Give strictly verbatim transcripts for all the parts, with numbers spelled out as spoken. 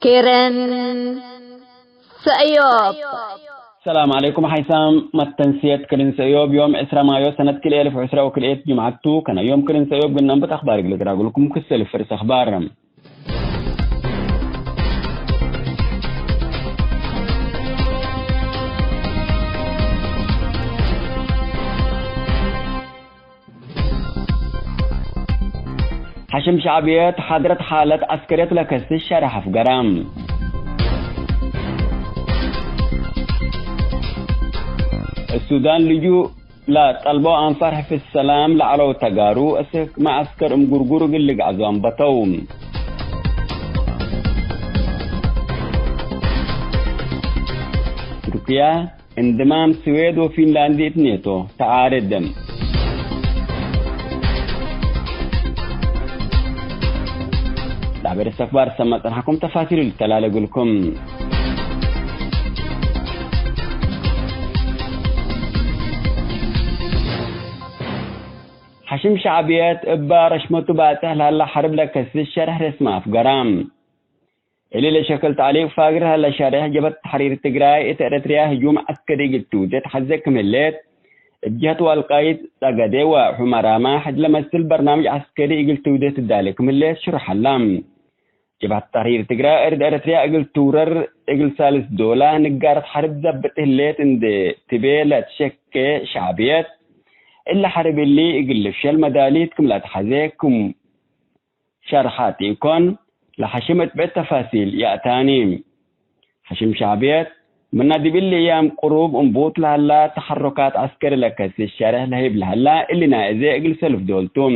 ክርን ሰእዮብ። ሰላም ዐለይኩም ሓይሳም። መተንስየት ክርን ሰእዮብ ዮም ዕስራ ማዮ ሰነት ክልኤ እልፍ ዕስራ ወክልኤት ጅምዐት ቱ። ከነ ዮም ክርን ሰእዮብ ግናም ብት አኽባር እግል እቅራግልኩም ክሰል ፍርስ አኽባር። ሐሽም ሸዕብየት ሓድረት ሓለት ዐስከርየት ለከስስ ሸርሕ አፍገረ። እሱዳን ልጁእ ለጠልበው አንፋር ሕፍዝ ሰላም ለዐለው ተጋሩ እስክ መዐስከር እምጉርጉር እግል ልግዐዙ አንበተው። ቱርክያ እንድማም ስዌድ ወፊንላንድ እት ኔቶ ተዓርድ። ዳቤር እስተክባር ሰመ ጸንሐኩም ተፋሲሉ ልተላለ እግልኩም። ሐሽም ሸዕብየት እበ ረሽመቱ ባጽሕ ለሀለ ሐርብ ለከስስ ሸርሕ ሬስመ አፍገረ። እሊ ለሸክል ተዕሊቅ ፋግር ሀለ ሸሬሕ ጀብሀት ተሕሪር ትግራይ እት ኤረትርያ ህጁም ዐስከሪ እግል ትውዴ ተሐዜ ክም ህሌት፣ እብ ጀህት ወልቃይት ጸገዴ ወሑመራማ ሕድ ለመስል በርናምጅ ዐስከሪ እግል ትውዴ ትዳሌ ክም ህሌት ሽሩሕ ሀላ። ጀብሀት ተሕሪር ትግራይ እርድ ኤረትርያ እግል ትውረር እግል ሳልስ ዶላ ንጋረት ሐርብ ዘብጥ ህሌት እንዴ ትቤ ለትሸኬ ሸዕብየት፣ እሊ ሐርብ እሊ እግል ልፍሸል መዳሊት ክም ለአትሐዜ ክም ሸርሓት ኢኮን፣ ለሐሽም እት ብዕድ ተፋሲል ይአታኒ። ሐሽም ሸዕብየት፣ ምነ ዲብ እሊ እያም ቅሩብ እንቡት ለሀላ ተሐሩካት ዐስከሪ ለከስስ ሸርሕ ለህይብ ለሀላ፣ እሊ ናይ አዜ እግል ሰልፍ ዶል ቱ።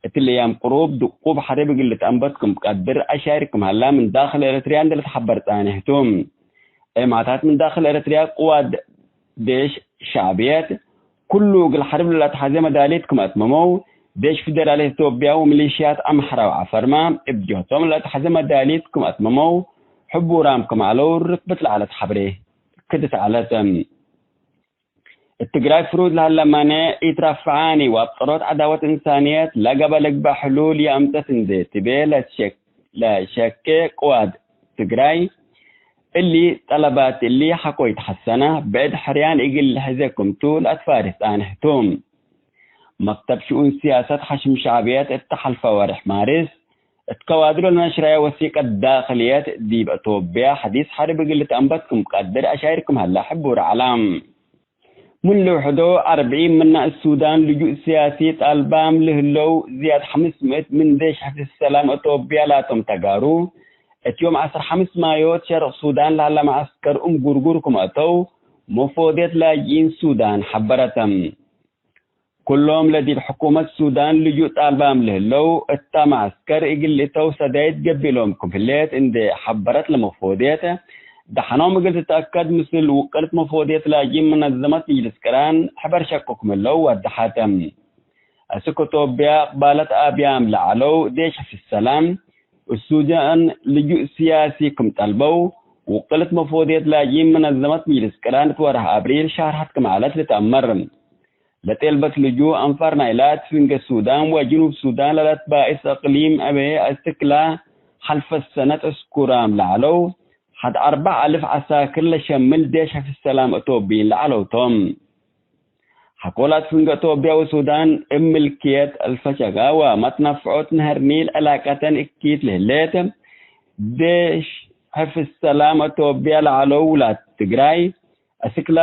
እትሊ እያም ቅሩብ ድቁብ ሐርብ እግል ልትአንበት ክም ቀድር አሻይር ክም ሀላ ምን ዳክል ኤረትርያ እንዴ ልትሐበር ጻኔሕ ቱ። ኤማታት ምን ዳክል ኤረትርያ ቅዋት ዴሽ ሸዕብየት፣ ክሉ እግል ሐርብ ለለአትሐዜ መዳሊት ክም አትመመው፣ ዴሽ ፊደራል ኢትዮጵያ ወሚሊሽያት አምሐራ ወዐፈርመ እብ ጀህቶም ለለአትሐዜ መዳሊት ክም አትመመው፣ ሕቡራም ክም ዐለው ርክብት ለዐለት ሐብሬ ክድት ዐለት። እት ትግራይ ፍሩድ ለሀለ ማኔዕ ኢትረፈዓኒ ወአብጠሮት ዐዳወት እንሳንየት ለገበ ልግበእ ሕሉል ይአምጸት እንዴ ትቤ ለትሸክ-፣ ለሸኬ ቅዋት ትግራይ፣ እሊ ጠለባት እሊ ሐቆ ኢተሐሰነ፣ ብዕድ ሕርያን እግል ልሕዜ ክምቱ ለአትፋዴ ጻንሕ ቱ። መክተብ ሽኡን ሲያሰት ሐሽም ሸዕብየት እተ ሐልፈ ወርሕ ማርስ፣ እት ከዋድሮ ለነሽረየ ወሲቀት ዳክልየት፣ ዲብ አቶብያ ሐዲስ ሐርብ እግል ልትአንበት ክም ቀድር አሻይር ክም ሀለ ሕቡር ዐለ። ምን ልውሕዶ አርብዒን ምነ እት ሱዳን ልጁእ ስያሲ ጣልባም ለህለው ዝያድ ሐምስ ምእት ምን ዴሽ ሕፍዝ ሰላም አቶብያ ላቶም ተጋሩ፣ እት ዮም ዐስር ሐምስ ማዮ እት ሸርቅ ሱዳን ለሀለ መዐስከር እም ጉርጉር ክም አተው፣ መፎድየት ላጅኢን ሱዳን ሐበረተ። ኩሎም ለዲብ ሕኩመት ሱዳን ልጁእ ጣልባም ለህለው፣ እተ መዐስከር እግል ልእተው ሰዳይት ገቢሎም ክም ህሌት እንዴ ሐበረት ለመፎድየት፣ ደሐኖም እግል ትትአከድ ምስል ውቅልት መፎድየት ላጅኢን መነዘመት ምጅልስ ቅራን ሕበር ሸቁ ክም ህለው ወደሐተ። አስክ ቶብያ እቅባለት አብያም ለዐለው ዴሽ ሕፍዝ ሰላም፣ እሱዳን ልጁእ ስያሲ ክም ጠልበው፣ ውቅልት መፎድየት ላጅኢን መነዘመት ምጅልስ ቅራን እት ወርሕ አብሪል ሻርሐት ክም ዐለት ልትአመር። ለጤልበት ልጁእ አንፋር ናይላት ፍንገ ሱዳን ወጅኑብ ሱዳን ለለትባኢስ እቅሊም አቤ አስክላ ሐልፈት ሰነት ዕስኩራም ለዐለው ሐድ አርበዕ አልፍ ዐሳክር ለሸምል ዴሽ ሕፍዝ ሰላም አቶብይን ለዐለው ቶም። ሐቆላት ፍንገ አቶብያ ወሱዳን እብ ምልክየት አልፈሸጋ ወመትነፍዖት ነሀር ኒል ዕላቀተን እኪት ለህሌት፣ ዴሽ ሕፍዝ ሰላም አቶብያ ለዐለው ውላድ ትግራይ፣ አስክላ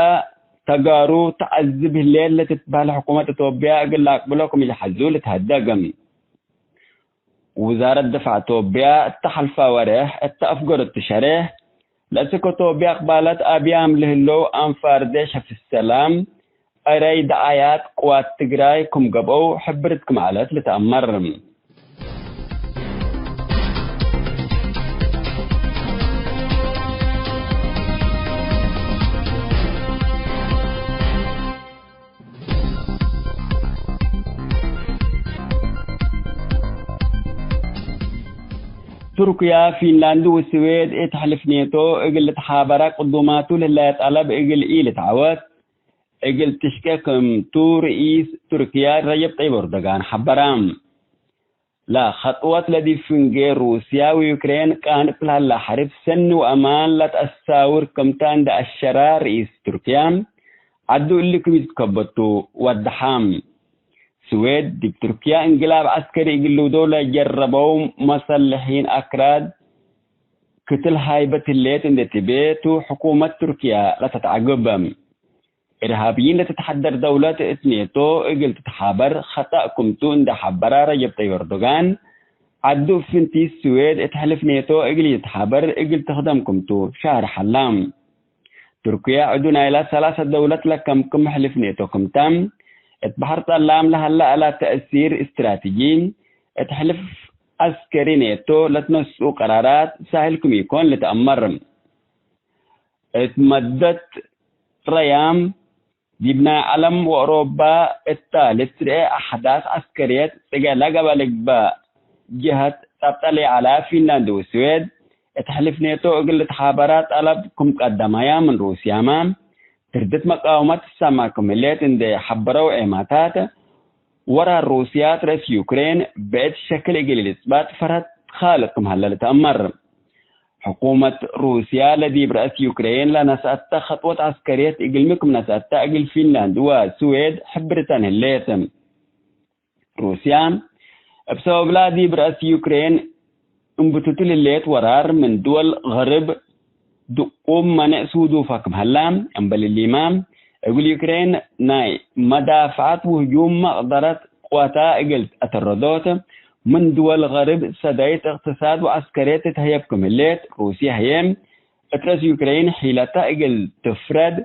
ተጋሩ ተዐዝብ ህሌት ለትትበህል ሕኩመት አቶብያ እግል ለአቅብሎ ክም ኢለሐዙ ልትሀደግ። ውዛረት ድፋዕ ቶብያ እተ ሐልፋ ወሬሕ እተ አፍገረቱ ሸሬሕ፣ ለአስክ ቶብያ እቅባለት አብያም ለህለው አንፋር ዴሽ ሕፍዝ ሰላም፣ አረይ ደዓያት ቅዋት ትግራይ ክም ገብአው ሕብርት ክም ዐለት ልትአመር። ቱርክያ፣ ፊንላንድ ወስዌድ እት ሕልፍ ኔቶ እግል ልትሓበራ ቅዱማቱ ለህለየ ጠለብ እግል ኢልትዐወት፣ እግል ትሽቄ ክምቱ ርኢስ ቱርክያ ረጀብ ጠይብ ኤርዶጋን ሐበረ። ለከጥወት ለዲብ ፍንጌ ሩስያ ወዩክሬን ቃንቅ ለሀላ ሐርብ ሰኒ ወአማን ለተአሳውር ክምታ እንደ አሸራ ርኢስ ቱርክያ፣ ዐዱ እሊ ክም ኢትትከበቱ ወደሐ። ስዌድ ዲብ ቱርክያ እንግላብ ዐስከሪ እግል ልውደው ለጀረበው መሰልሒን አክራድ ክትል ሃይበት ህሌት እንዴ ትቤ ቱ ሕኩመት ቱርክያ ለተትዐግብ። እርሃብይን ለትትሐደር ደውለት እት ኔቶ እግል ትትሓበር ኸጠእ ክምቱ እንዴ ሐበረ ረጀብ ጠይብ ኤርዶጋን፣ ዐዱ እብ ፍንቲት ስዌድ እት ሕልፍ ኔቶ እግል ኢትትሓበር እግል ትክደም ክምቱ ሻርሕ ሀላ። ቱርክየ ዐዱ ናይላ ሰላሰ ደውለት ለከምክም ሕልፍ ኔቶ ክምታ፣ እት በሐር ጸላም ለሀለ አላት ተእሲር እስትራትጂ፣ እት ሕልፍ ዐስከሪ ኔቶ ለትነስኡ ቀራራት ሳህል ክም ኢኮን ልትአመር። እት መደት ረያም ዲብ ናይ ዐለም ወአውሮባ እታ ልትርኤ አሕዳስ ዐስከርየት ጽገ ለገብአ ልግበእ ጀህት ጸብጠ ለይዐላ ፊንላንድ ወስዌድ፣ እት ሕልፍ ኔቶ እግል ልትሓበራ ጠለብ ክም ቀደማያ ምን ሩስያመ፣ ትርድት መቃወመት ትሰማ ክም ህሌት እንዴ ሐበረው ዔማታት፣ ወራር ሩስያ ትረስ ዩክሬን ብዕድ ሸክል እግል ልጽበጥ ፈርሀት ካልቅ ክም ሀለ ልትአመር። ሕኩመት ሩስያ ለዲብ ረአስ ዩክሬን ለነስአተ ከጥወት ዐስከርየት እግልሚ ክም ነስአተ እግል ፊንላንድ ወስዌድ ሕብርተን ህሌት። ሩስያ እብ ሰበብላ ዲብ ረአስ ዩክሬን እንብቱቱ ለህሌት ወራር ምን ድወል ገርብ ድቁም መኔዕ ሱዱፈ ክም ሀላ፣ እምበል እሊመ፣ እግል ዩክሬን ናይ መዳፍዐት ወህጁም መቅደረት ቅወታ እግል አተረዶት፣ ምን ድወል ገርብ ሰዳይት እቅትሳድ ወዐስከርየት ትትሀየብ ክም ህሌት፣ ሩስየ ህዬ፣ እት ረአስ ዩክሬን ሒለታ እግል ትፍረድ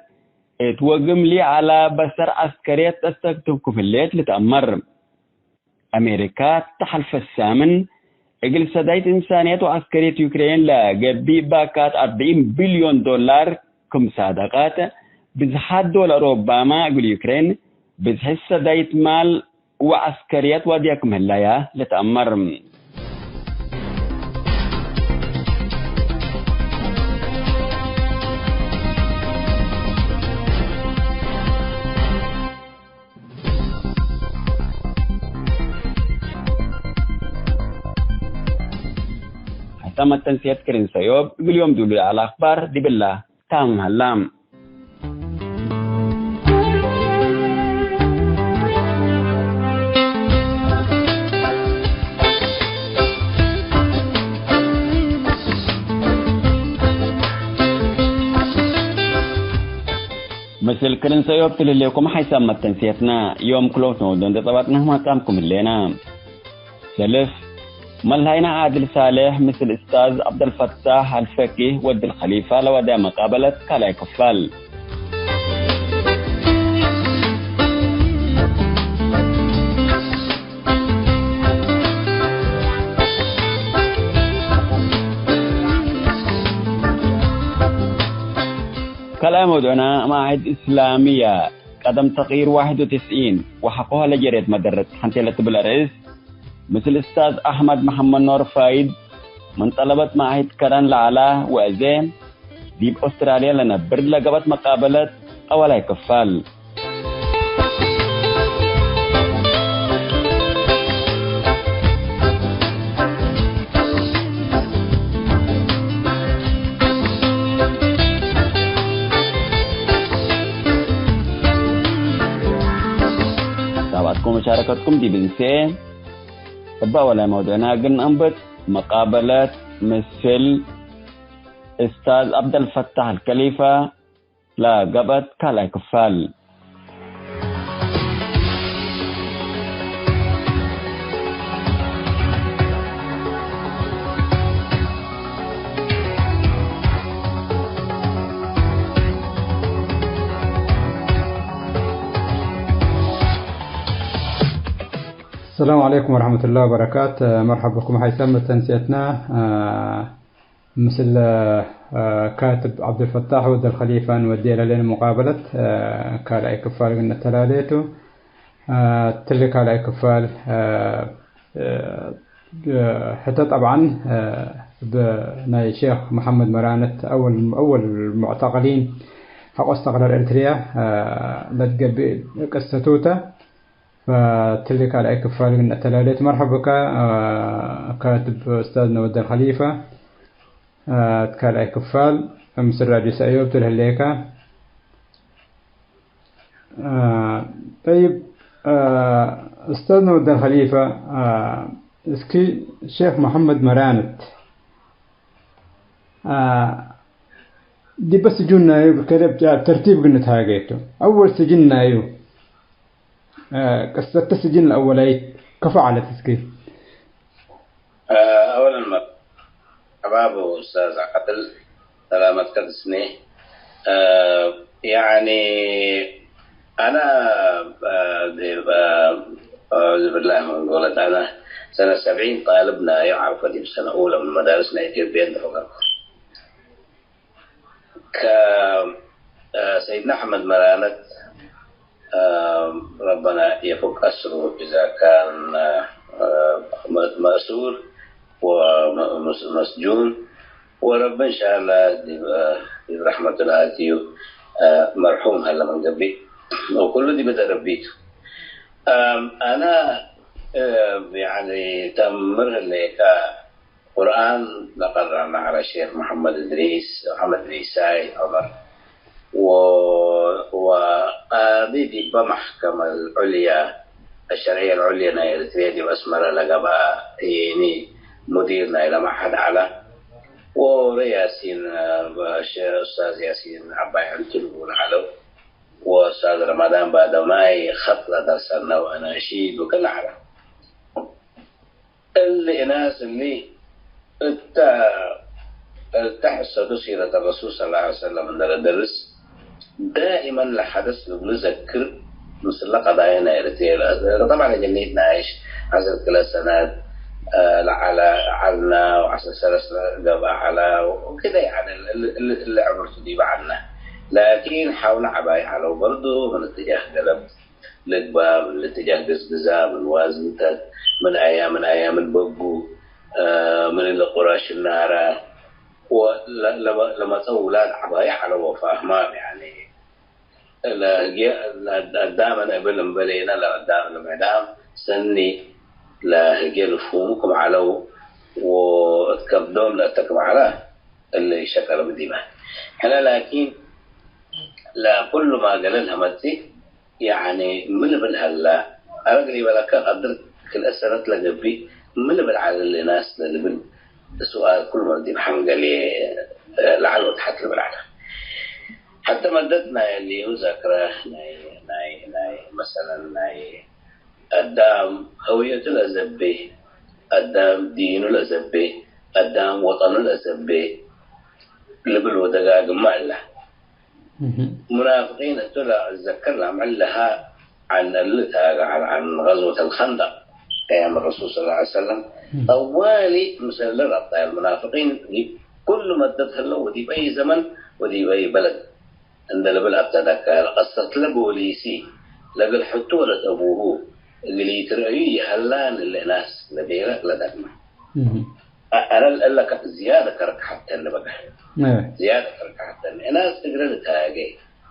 እት ወግም ሊዐላ በሰር ዐስከርየት ተስተክትም ክም ህሌት ልትአመር። አሜሪካ ተሐልፈ ሳምን እግል ሰዳይት እንሳንየት ወዐስከርየት ዩክሬን ለገብእ ባካት አርበዒን ቢልዮን ዶላር ክም ሳደቀት፣ ብዝሓት ዶል አውሮባመ እግል ዩክሬን ብዝሕት ሰዳይት ማል ወዐስከርየት ዋድያ ክም ህለያ ልትአመር። ሐይሰ መተንስየት ክርን ሰዮብ እግል ዮም ዱሉ ለዐለ አክባር ዲብላ ታምም ሀላ። ምስል ክርን ሰዮብ ትልሌኩም ሐይሰ መተንስየትና ዮም ክሎም ትነውዶ እንዴ ጸባጥናህ ማቃምኩም ህሌና። ሰልፍ፣ መልሀይነ ዓድል ሳልሕ ምስል እስታዝ ዐብደልፈታሕ አልፈቂህ ወድ አልከሊፋ ለወደ መቃበለት ካልኣይ ክፋል። ካልኣይ መውዱዕና፣ መዓህድ እስላምያ ቀደም ተቅይር ዋሕድ ወትስዒን ወሐቆሀ ለጀሬት መደረት ሐንቴ ለትብል አርእስ፣ ምስል እስታዝ አሕመድ መሐመድ ኖር ፋይድ፣ ምን ጠለበት መዓህድ ከረን ለዐላ ወአዜ፣ ዲብ ኦስትራልያ ለነብር ለገብአት መቃበለት አወላይ ክፋል። ሳብዐትኩም መሻረከትኩም ዲብ እንሴ። እበ ወላይ መውዱዕና እግል ነአንብት፣ መቃበለት ምስል እስታዝ ዐብደልፈታሕ አልከሊፋ ለገብአት ካልኣይ ክፋል። السلام عليكم ورحمة الله وبركاته. መርሐብ ብኩም ሐይሰ መተንስየትና፣ አ፣ ምስል፣ አ፣ ካትብ ዐብዱልፈታሕ ወድ አልከሊፋ እንወዴ ለሌነ ሙቃበለት፣ አ፣ ካልኣይ ክፋል እግል ነተላሌ ቱ። አ፣ ትሊ ካልኣይ ክፋል፣ አ፣ አ፣ ሕተ ጠብዓን፣ አ፣ እብ ናይ ሼክ መሐመድ መራነት አወል፣ አወል ሙዕተቅሊን ሐቆ እስትቅላል ኤርትርያ፣ አ፣ ለትገብእ ቅሰቱ ተ። እትሊ ካልኣይ ክፋል እግል ነአተላሌ። መርሐብ ብከ፣ አ፣ ካትብ ኡስታዝነ ወደል ከሊፈ። አ፣ እት ካልኣይ ክፋል ምስል ራድዮ ሰእዮብ ትልህሌከ። አ፣ ጠይብ፣ አ፣ ኡስታዝነ ወደል ከሊፈ፣ አ፣ እስኪ ሼክ መሐመድ መራነት፣ አ፣ ዲበ ስጁን ናዩ ከደብ ተርቲብ እግል ንትሃጌ ቱ። አወል ስጅን ናዩ፣ አ፣ ቅሰተ ስጅን ለአወላይት ከፎ ዐለት እስኪ። አ፣ አወለን መርሐባ ቡ ኡስታዝ ዓድል፣ ሰላመትከ ትስኔ። አ፣ ያኒ አነ፣ አ፣ ዲብ፣ አ፣ አዑዙ ቢላሂ ምን ጎለት፣ አነ ሰነ ሰብዒን ጣልብ ናዩ ዐርፈ ዲብ ሰነ ኡለ ምን መዳርስ ናይ ኢትዮጵያ እንደ ፈገርኩ። ከ፣ አ፣ ሰይድና አሕመድ መራነት፣ አ፣ ረበና የፉክ አስሩ ኢዛ ካን፣ አ፣ መ-፣ መእሱር ወመ-፣ መስ-፣ መስጁን፣ ወረቢ እንሻአላህ ዲብ፣ ዲብ ረሕመቱ ለአትዩ፣ አ፣ መርሑም ሀለ ምን ገብእ፣ ወኩሉ ዲብ እደ ረቢ ቱ። አም፣ አነ፣ አ፣ ያኒ ተምር ህሌከ፣ ቁርአን ለቀረአነ ዐለ ሼክ መሐመድ እድሪስ፣ መሐመድ እድሪሳይ ዑመር፣ ወ-፣ ወቃዲ ዲበ መሕከመ አልዑልያ፣ አሸርዕየ አልዑልያ ናይ ኤሪትርየ ዲብ አስመረ ለገብአ፣ ሄኒ ሙዲር ናይለ መዐሀድ ዐለ። ወሬ ያሲን፣ አ፣ ሼክ ኡስታዝ ያሲን ዐባይ ዕንቱ ልቡል ዐለው። ወኡስታዝ ረመዳን ባደማይ ኸጥ ለደርሰነ ወአናሺድ ወክል ዐለ። እሊ እናስ እሊ እተ፣ እተ ሕሰዱ ሲረት ረሱል ሰለላሁ ዐለይሂ ወሰለም እንደ ለደርስ፣ ዳኢመን ለሐደስ ልብሉ ዘክር፣ ምስለ ቀዳየ ናይ ኤረትርየ፣ ጠብዐን ጀኒት ናይሽ ዐስር ክለ ሰነት ለዐለ ዐልነ፣ ወዐስር ሰለስ ገብአ ዐለ፣ ወክደ፣ ያኒ፣ እሊ፣ እሊ፣ እሊ ዕምርቱ ዲበ ዐልነ። ላኪን ሐውነ ዐባይ ዐለው በርዱ፣ ምን እትጃህ ገለብ ልግባእ፣ ምን ልትጃህ ግዝግዛ፣ ምን ዋዝንተት፣ ምን አያም፣ ምን አያም ልበጉ፣ እ፣ ምን እለ ቁራሽ ናረ፣ ወለ-፣ ለመ-፣ ለመጸው ውላድ ዐባይ ዐለው ወፋህማም፣ ያኒ፣ ለህግየ፣ ለአዳመ ነእብል እምበሌነ፣ ለአዳም ለምዕዳም ሰኒ ለህግየ ልፍሁሙ ክም ዐለው፣ ወእት ከብዶም ለእተ ክም ዐለ፣ እሊ ሸቀለ ብዲመ። ሕነ ላኪን፣ ለኩሉ ማ ገለል ሀመጽእ፣ ያኒ ምን ልብል ሀላ፣ አረግ ዲበ ለከ ቀድር ክልኤ ሰነት ለገብእ ምን ልብል ዐለ ለናስ ለልብል ሱኣል ክሉ መን ዲብ ሐንገሌ ለዐል ወተሐት ልብል ዐለ። ሐተ መደት ናይ እሊሁ ዘክረ ናይ፣ ናይ፣ ናይ መሰለን ናይ አዳም ሀውየቱ ለዘቤ፣ አዳም ዲኑ ለዘቤ፣ አዳም ወጠኑ ለዘቤ ልብል ወደጋግመ እለ። እህ። ሙናፍቂን እቱ ለአትዘክር ለአምዕል ለሀ ዐን እሊ ታገ ዐን፣ ዐን ገዝወት አልኸንደቅ፣ አያም ረሱል ሰለላሁ ዐለይሂ ወሰለም፣ እም። ጠዋሊ ምስል እሊ ረብጣ አልሙናፍቂን ዲብ ኩሉ መደት ህለው ወዲብ አይ ዘመን ወዲብ አይ በለድ እንደ ልብል አተደከር፣ ቀሰትለ ቦሊሲ ለእግል ሕቱ ወለት አቡሁ እግል ኢትርእዩ ይሀላን እሊ እናስ ለቤለ ለደግመ። እህ። አ-፣ አነ እለ ከ-፣ ዝያደ ከርከሐተኒ በገሕ። እህ። ዝያደ ከርከሐተኒ። እናስ እግለ ልታጌ፣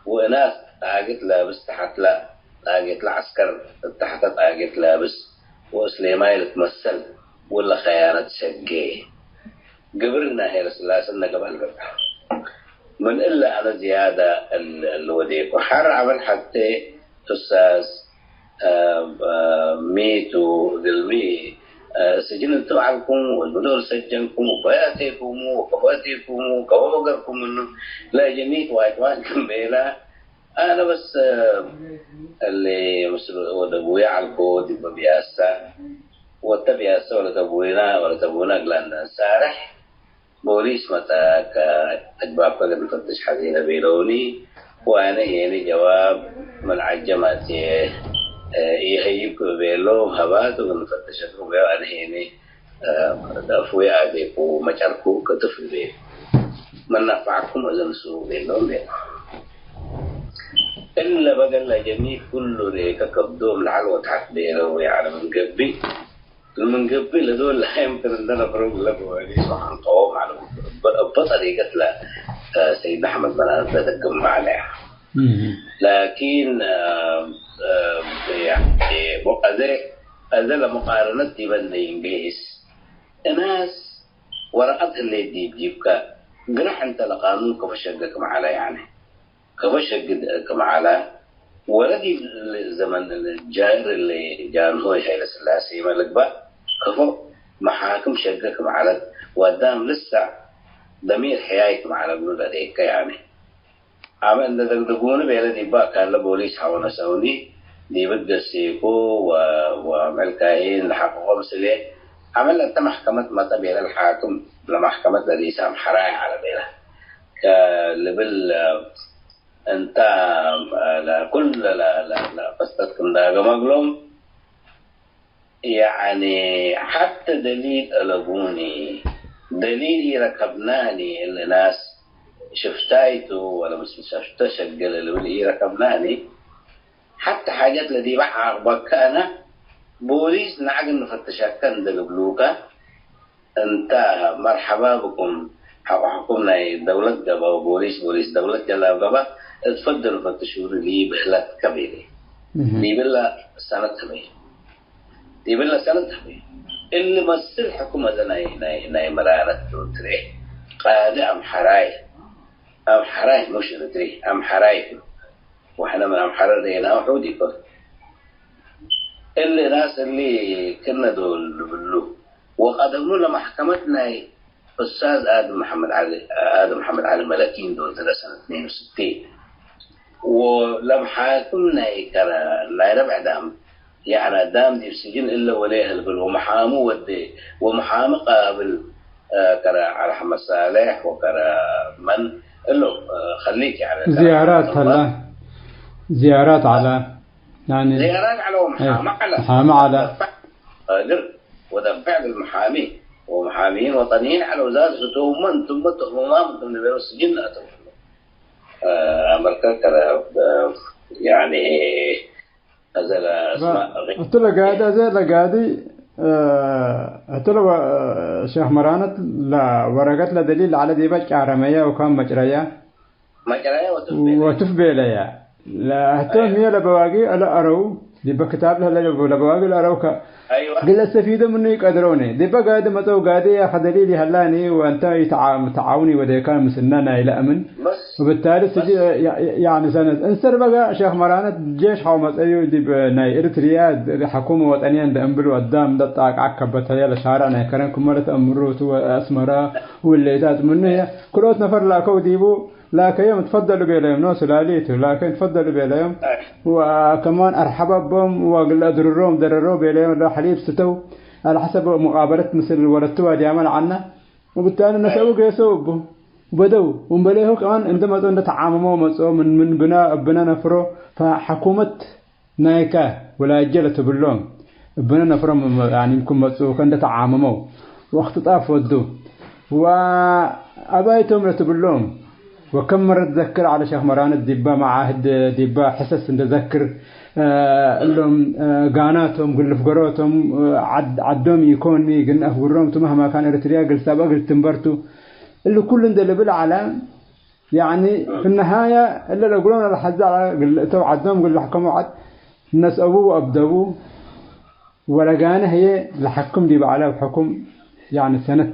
ወእናስ ጣጌት ላብስ ተሐትለ ጣጌት ለዐስከር፣ እብ ተሐተ ጣጌት ላብስ፣ ወእስሌማይ ልትመሰል፣ ወለ ኸያነት ሰጌ። ግብርነ ሀይለስላሰ እነ ገብአ ልገብአ። ምን እለ አነ ዝያደ እል-፣ እሊ ወዴኮ። ሐር ዐመል ሐቴ ኡስታዝ፣ አ፣ አ፣ ሚ ቱ እግልሚ፣ አ፣ ስጅን እንቱ ዐልኩም፣ ወዝምዶ ሰጀንኩም፣ ወበይ አቴኩሙ፣ ወከፎ አቴኩሙ፣ ከፎ በገርኩም ምኑ፣ ለአጀኒት ዋጭዋን ክም ቤላ፣ አነ በስ፣ አ፣ እሊ ምስል ወደቡየ ዐልኮ ዲበ ብያሳ፣ ወተ ብያሳ ወለተቡይና፣ ወለተቡና እግለ እንሳርሕ፣ ቦሊስ መጣ፣ ከአጅባብከ ለንፈትሽ ሐዜነ ቤለውኒ፣ ወአነ ሄኒ ጀዋብ ምን ዐጀም አትየ፣ እ፣ ኢሀይብኩ ቤሎም፣ ሀባቱ ምን ፈተሸኩም ቤ፣ አነ ሄኒ፣ እ፣ ደፍዊ አዴኩ መጨርኩ ክትፍ ቤ፣ ምን ነፋዕኩም እዝን ሱ ቤሎም ቤ። እለ በገለ ጀሚት ኩሉ ሬከ ከብዶም ለዐል ወተሐት ቤለው፣ ያዕኒ ምን ገብእ ምን ገብእ ለዶል ለሀ የምክን እንደ ነፈረው ለገወኒ ሱብሓን ቀወም ዐለው። እበ፣ እበ ጠሪቀት ለ፣ አ፣ ሰይድ አሕመድ መናን ለደግም ማለ። እህ። ላኪን፣ አ፣ ያኒ፣ አዜ፣ አዜ ለመቃረነት ዲበ እንዴ ይንገይስ፣ እናስ ወረቀት ህሌት ዲብ ጂብከ፣ ግራሕ እንተ ለቃኑን ከፎ ሸገ ክም ዐለ፣ ያኒ፣ ከፎ ሸግ ክም ዐለ፣ ወለ ዲብ ዘመን ጃር እሊ ጃንሆይ ሀይለስላሴመ ልግበእ ከፎ መሓክም ሸገ ክም ዐለት፣ ወአዳም ልሰዕ ደሚር ሕያይ ክም ዐለ እግሉ ለአዴከ፣ ያኒ። አመ እንዴ ደግድጉኒ ቤለ ዲበ አካንለ ቦሊስ ሐወ ነሰኡኒ፣ ዲብ ገሴኮ ወ-፣ ወአምዕል ካይን ለሐቅቆ ምስሌ። አመ ለእተ መሕከመት መጸ ቤለ ለሓክም ለመሕከመት ለዲሰ አምሐራይ ዐለ ቤለ። ከልብል እንተ ለኩል ለ-፣ ለ-፣ ለቅስተት ክም ዳገመ እግሎም፣ ያኒ ሐተ ደሊል አለቡኒ፣ ደሊል ኢረከብናኒ፣ እሊ ናስ ሽፍታይ ቱ ወለ ምስል ሸፍተ ሸገለ ልብል ኢረከብናኒ። ሐተ ሓጀት ለዲበ ዓቅበከ አነ፣ ቦሊስ ነዐግ እንፈትሸከ እንዴ ልብሉከ፣ እንተ መርሐባ ብኩም፣ ሐቆ ሕኩም ናይ ደውለት ገብአ ወቦሊስ፣ ቦሊስ ደውለት ጀላብ ገብአ፣ እትፈደሉ ፈትሹኒ ሊብህለትከ ቤለ። እህ። ዲብለ ሰነት ህበይ። ዲብለ ሰነት ህበይ። እሊ መስል ሕኩም አዘ ናይ፣ ናይ፣ ናይ መራነት ቱ ትሬ። ቃዲ አምሐራይ። አምሐራይ ሙሽ እርትሪ፣ አምሐራይ ቱ። ወሕነ ምን አምሐረ ርኤናሁ ሑድ ኢኮን። እሊ ናስ እሊ ክነ ዶል ልብሉ። ወቀደሙ ለመሕከመት ናይ ኡስታዝ አድም መሐመድ ዐሊ፣ አድም መሐመድ ዐሊ መለኪን ዶል ትረ ሰነት ትኔን ወስቲን። ወለመሓክም ናይ ከረ፣ ናይ ረብዕ ዳም፣ ያዕኒ ዳም ዲብ ስጅን እለ ወሌ ህልብል ወመሓሙ ወዴ፣ ወመሓሚ ቃብል፣ አ፣ ከረ ዐለ ሐመድ ሳሌሕ ወከረ መን እሎም፣ አ፣ ከሊክ ያዕኒ ከረ ዝያራት ሐመድ ሀላ፣ ዝያራት ዐለ። ያኒ፣ ዝያራት ዐለ ወመሓሚ ዐለ። መሓሚ ዐለ። እግር ወደፍዕ ልመሓሚ ወመሓሚይን ወጠንይን ዐለ ወዛት ህቶመ እንቱመ ተህሙማም እንቱም ንቤሎ ስጅን አተው። አ፣ አመርከ ከረ፣ አ፣ ያኒ፣ አዘ ለአስማእ እቱ ለጋዲ፣ አዘ ለጋዲ፣ አ፣ እቱ ለወ-፣ ሼክ መራነት ለወረቀት ለደሊል ለዐለ ዲበ ጫረመየ ወካም መጭረየ መጭረየ ወትፍ ቤለየ። ወትፍ ቤለየ። ለህቶም ህዬ ለበዋጊ ለአረው፣ ዲበ ክታብ ለህለ ለበዋጊ ለአረው ከ-፣ አይዋ። እግል አስተፊዶ ምኑ ይቀድረውኒ። ዲበ ጋዲ መጸው ጋዲ ያኸ ደሊል ይሀላኒ ወእንተ ይተዓ-፣ ተዓውኒ ወዴካ ምስልነ ናይለ አምን። በስ። ወብታሊ ስጂ በስ። ያ-፣ ያ-፣ ያኒ ሰነት እንሰር በጋ ሼክ መራነት ጄሽ ሐው መጸዩ ዲብ ናይ ኤሪትሪያ ሐኩመ ወጠንየ እንደ እምብሉ አዳም እንደ ጣቃ ከበተየ ለሻርዕ ናይ ከረን ክመ ለተአምሩቱ ወአስመራ ወሌታት ምኑ ህየ ክልኦት ነፈር ላከው ዲቡ ላከዮም ትፈደሉ ቤለዮም ኖ ስላሊቱ ላከዮም ትፈደሉ ቤለዮም። አይ። ወከማን አርሐበቦም ወግለ ድርሮም ደረሮ ቤለዮም ለሐሊብ ስተው። አልሐሰብ ሙቃበለት ምስል ወለቱ ዋድያመ ለዐነ። ወብታኒ ነሰኡ አይ። ጌሰው እቡ። ወበደው። ወእምበሌሁ ከማን እንደ መጽኦ እንደ ተዓመመው መጽኦ ምን፣ ምን ብነ፣ እብነ ነፍሮ ፈሐኩመት ናይከ ወላጀ ለትብሎም እብነ ነፍሮም፣ ያኒ፣ ክም መጽኡከ እንደ ተዓመመው ወእክትጣፍ ወዱ ወአባይቶም ለትብሎም ወከም መረ ትዘክር ዐለ ሼክ መራነት ዲበ መዓህድ ዲበ ሕሰስ እንደ ዘክር፣ እ፣ እሎም፣ እ፣ ጋናቶም ግልፍ ገሮቶም፣ እ፣ ዐድ-፣ ዐዶም ኢኮኒ ግን አፍግሮም ቱ መህማ ካን ኤረትርያ እግል ሰብአ እግል ትንበርቱ እሊ ኩሉ እንደ ልብል ዐለ። ያኒ፣ ፊ ነሃየ፣ እለ ለእግሎም ለለሐዜ ዐለ፣ እግል ልእተው ዐዶም እግል ለሕከመው ዐድ ነስአቡ ወአብደቡ፣ ወለጋነ ህዬ ለሐክም ዲብ ዐለ ሕኩም፣ ያኒ፣ ሰነት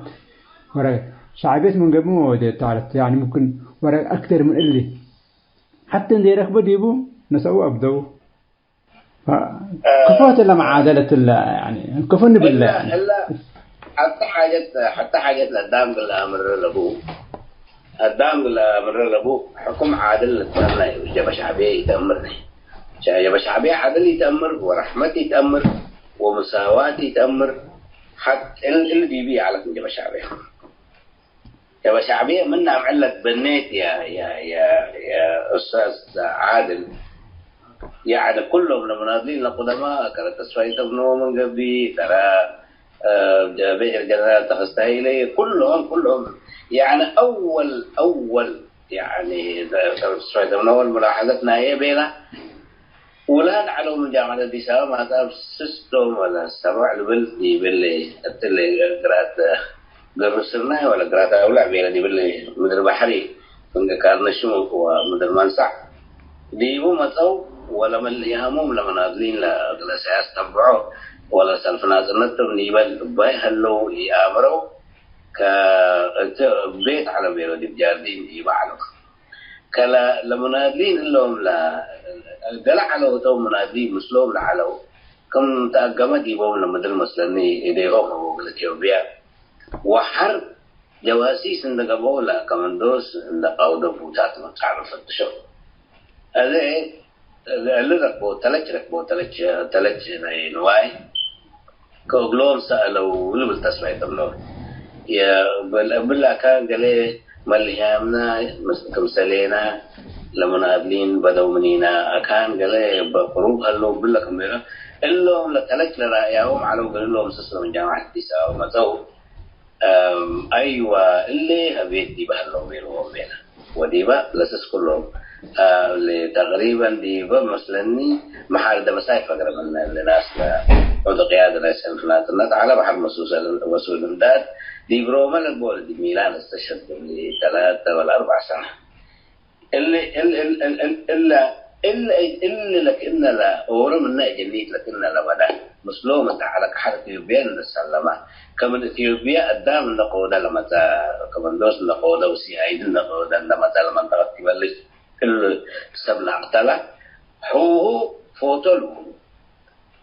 ወረ ሸዕብየት ምን ገብእ ወዴት ዐለት፣ ያኒ፣ ሙምክን ወረ አክተር ምን እሊ ሐቴ እንዴ ረክበ ዲቡ ነስአቡ አብደቡ። ከፎ እለ መዓደለት እለ፣ ያኒ፣ ከፎ እንብል እለ፣ እለ፣ ሐተ ሓጀት፣ ሐተ ሓጀት ለአዳም እግል ለአምረ ለቡ፣ አዳም እግል ለአምረ ለቡ፣ ሕኩም ዓድል ልትመነዩ፣ ጀበ ሸዕብየ ኢተአምር። ሸ-፣ ጀበ ሸዕብየ ዓድል ኢተአምር፣ ወረሕመት ኢተአምር፣ ወምሳዋት ኢተአምር። ሐት እል፣ እል ዲቢ ይዐለት ምን ጀበ ሸዕብየ። ሸበ ሸዕብየ ምን አምዕል ለትበኔት የ-፣ የ-፣ የ-፣ የኡስታዝ ዓድል፣ ያዕኒ፣ ኩሎም ለሙናድሊን ለቁደማ፣ ከረ ተስፋይ ተምኖ ምን ገብኢ፣ ከረ፣ እ፣ ሜጀር ጀነራል ተኸስተ ሀይለ፣ ኩሎም፣ ኩሎም፣ ያዕኒ፣ አወል፣ አወል፣ ያዕኒ፣ ከረ ተስፋይ ተምኖ አወል ሙላሐዘት ናየ ቤላ፣ ውላድ ዐለው ምን ጃምዐት አዲስ አበባ ማታ ስስቶም ወለ ሰቦዕ ልብል ዲብለ እትለ ግራት ገሩ ስርናይ ወለ ግራት አውላዕ ቤለ ዲብለ ምድር ባሕሪ ፍንገ ካርነሽም ወምድር መንሳዕ ዲቡ መጸው። ወለመልህያሞም ለመናድሊን ለእግለ ሰያስ ተንብዖ ወለሰልፍ ናጽነት ቶም ኒበል እባይ ሀለው ኢአምረው፣ ከእት ቤት ዐለው ቤሎ ዲብ ጃርዲን ዲበ ዐለው። ከለ ለሙናድሊን እሎም ለ-፣ ገለ ዐለው እቶም ሙናድሊን ምስሎም ለዐለው ክም ተአገመ ዲቦም ለምድር መስለኒ እዴሆም እግል ኢትዮጵያ ወሐር ጀዋሲስ እንደ ገብኦ ለከመንዶስ እንደ ቀውደ ቡታት መጽዓብ ፈትሸው። አዜ እሊ ረክቦ ተለች ረክቦ ተለች ተለች ናይ ንዋይ ከእግሎም ሰአለው ልብል ተስፋይ ተብሎ። የብል-፣ እብል አካን ገሌ መልህያምና ክምሰሌና ለሙናድሊን በደው ምኒና አካን ገሌ በቅሩብ ሀለው ብለ ክም ቤለ እሎም ለተለች ለራእያዎም ዐለው ገሌሎም ስስ ምን ጃምዐት አዲስ አበባ መጸው። አም፣ አይዋ፣ እሊ አቤት ዲበ ሀለው ቤልዎም ቤለ። ወዲበ ለስስ ኩሎም፣ አ፣ ለ-፣ ተቅሪበን ዲበ መስለኒ መሓር ደበሳይ ፈግረ ምነ እሊ ናስ ለዑዱ ቅያደ ናይ ሰልፍ ናጽነት ዐለ በሐር መሱሰ ወሱል እምዳድ ዲብ ሮመ ለልቦ ዲብ ሚላን እስተሸህድ እሊ ተላተ ወለ አርበዕ ሰነ። እሊ፣ እል፣ እል፣ እል፣ እል፣ እለ፣ እሊ፣ እሊ ለክእነ ለኦሮ ምነ እጀኒት ለክእነ ለበዳ ምስሎም እተ ዐለ ቀሐር ኢትዮጵያ እንደ ሰለመ፣ ከምን ኢትዮጵያ አዳም እንደ ቆደ ለመጸ፣ ከመንዶስ እንደ ቆደ ወሲአይዲ እንደ ቆደ እንደ መጸ ለመንጠቀት ቲበልሽ እሉ ሰብ ለአቅተለ ሑሁ ፎቶ ልቡሉ።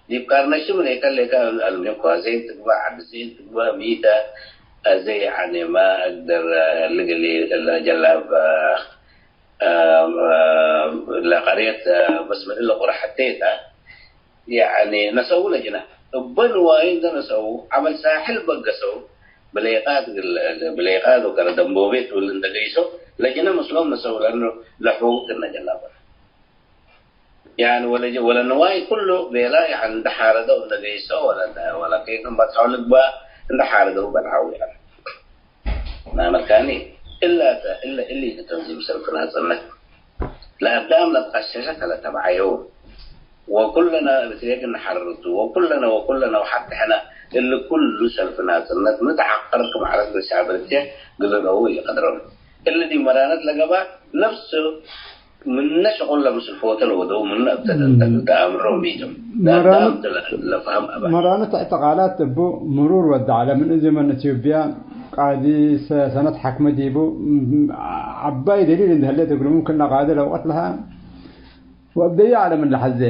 ዲብ ካርነሽም ሌከ ሌከ አልሚ ኳዜን ትግበእ፣ ዐድዜን ትግበእ፣ ሚተ አዜ ያዕኒ ማ እግደር ልግሊ እለ ጀላብ፣ አ፣ አ፣ ለቀርየት፣ አ፣ በስ ምን እለ ቁረ ሐቴተ፣ ያዕኒ ነሰው ለጅነ እበ ንዋይ እንደ ነሰው ዐመል ሳሕል በገሰው ብሌቃት እግል፣ ብሌቃት ወከረ ደንቦቤት እግል እንደ ገይሶ ለጅነ ምስሎም ነሰው ለእኑ ለሕቁቅ እነ ጀላብ። ያኒ ወለ-፣ ወለንዋይ ኩሉ ቤላ፣ ያኒ እንደ ሓረደው እንደ ገይሶ፣ ወለ-፣ ወለ ኬክ እንበጽሐው ልግባእ፣ እንደ ሓረደው በልዐው፣ ያኒ። ማመልካኒ፣ እላተ፣ እለ፣ እሊ ተንዚም ሰልፍ ናጽነት፣ ለአዳም ለትቀሸሸ ከለተብዐየው፣ ወኩለነ እብ ትሬግ እንሐርቱ፣ ወኩለነ፣ ወኩለነ፣ ወሐቴ ሕነ፣ እሊ ኩሉ ሰልፍ ናጽነት፣ ምትዐቀር ክም ዐለት ለሻብርቴ፣ ግልረው ይቀድረው። እሊ ዲብ መራነት ለገባ፣ ነፍሱ፣ ምነ ሸቁል ለምስል ፎቶ ለወደው፣ ምነ እብ ተደንተን እም። ተአምሮ ሚቶም። መራነት ለአዳም ተ-፣ ለፈሀም አባ። መራነት እዕትቃላት እቡ ምሩር ወደ ዐለ። ምን እዜ መን ኢትዮጵያ ቃዲ ሰ-፣ ሰነት ሐክመ ዲቡ፣ እም፣ ዐባይ ደሊል እንደ ህሌት እግሉ፣ ምምክን ለቃዲ ለውቀት ለሃ ወእብደየ ዐለ ምን ለሐዜ።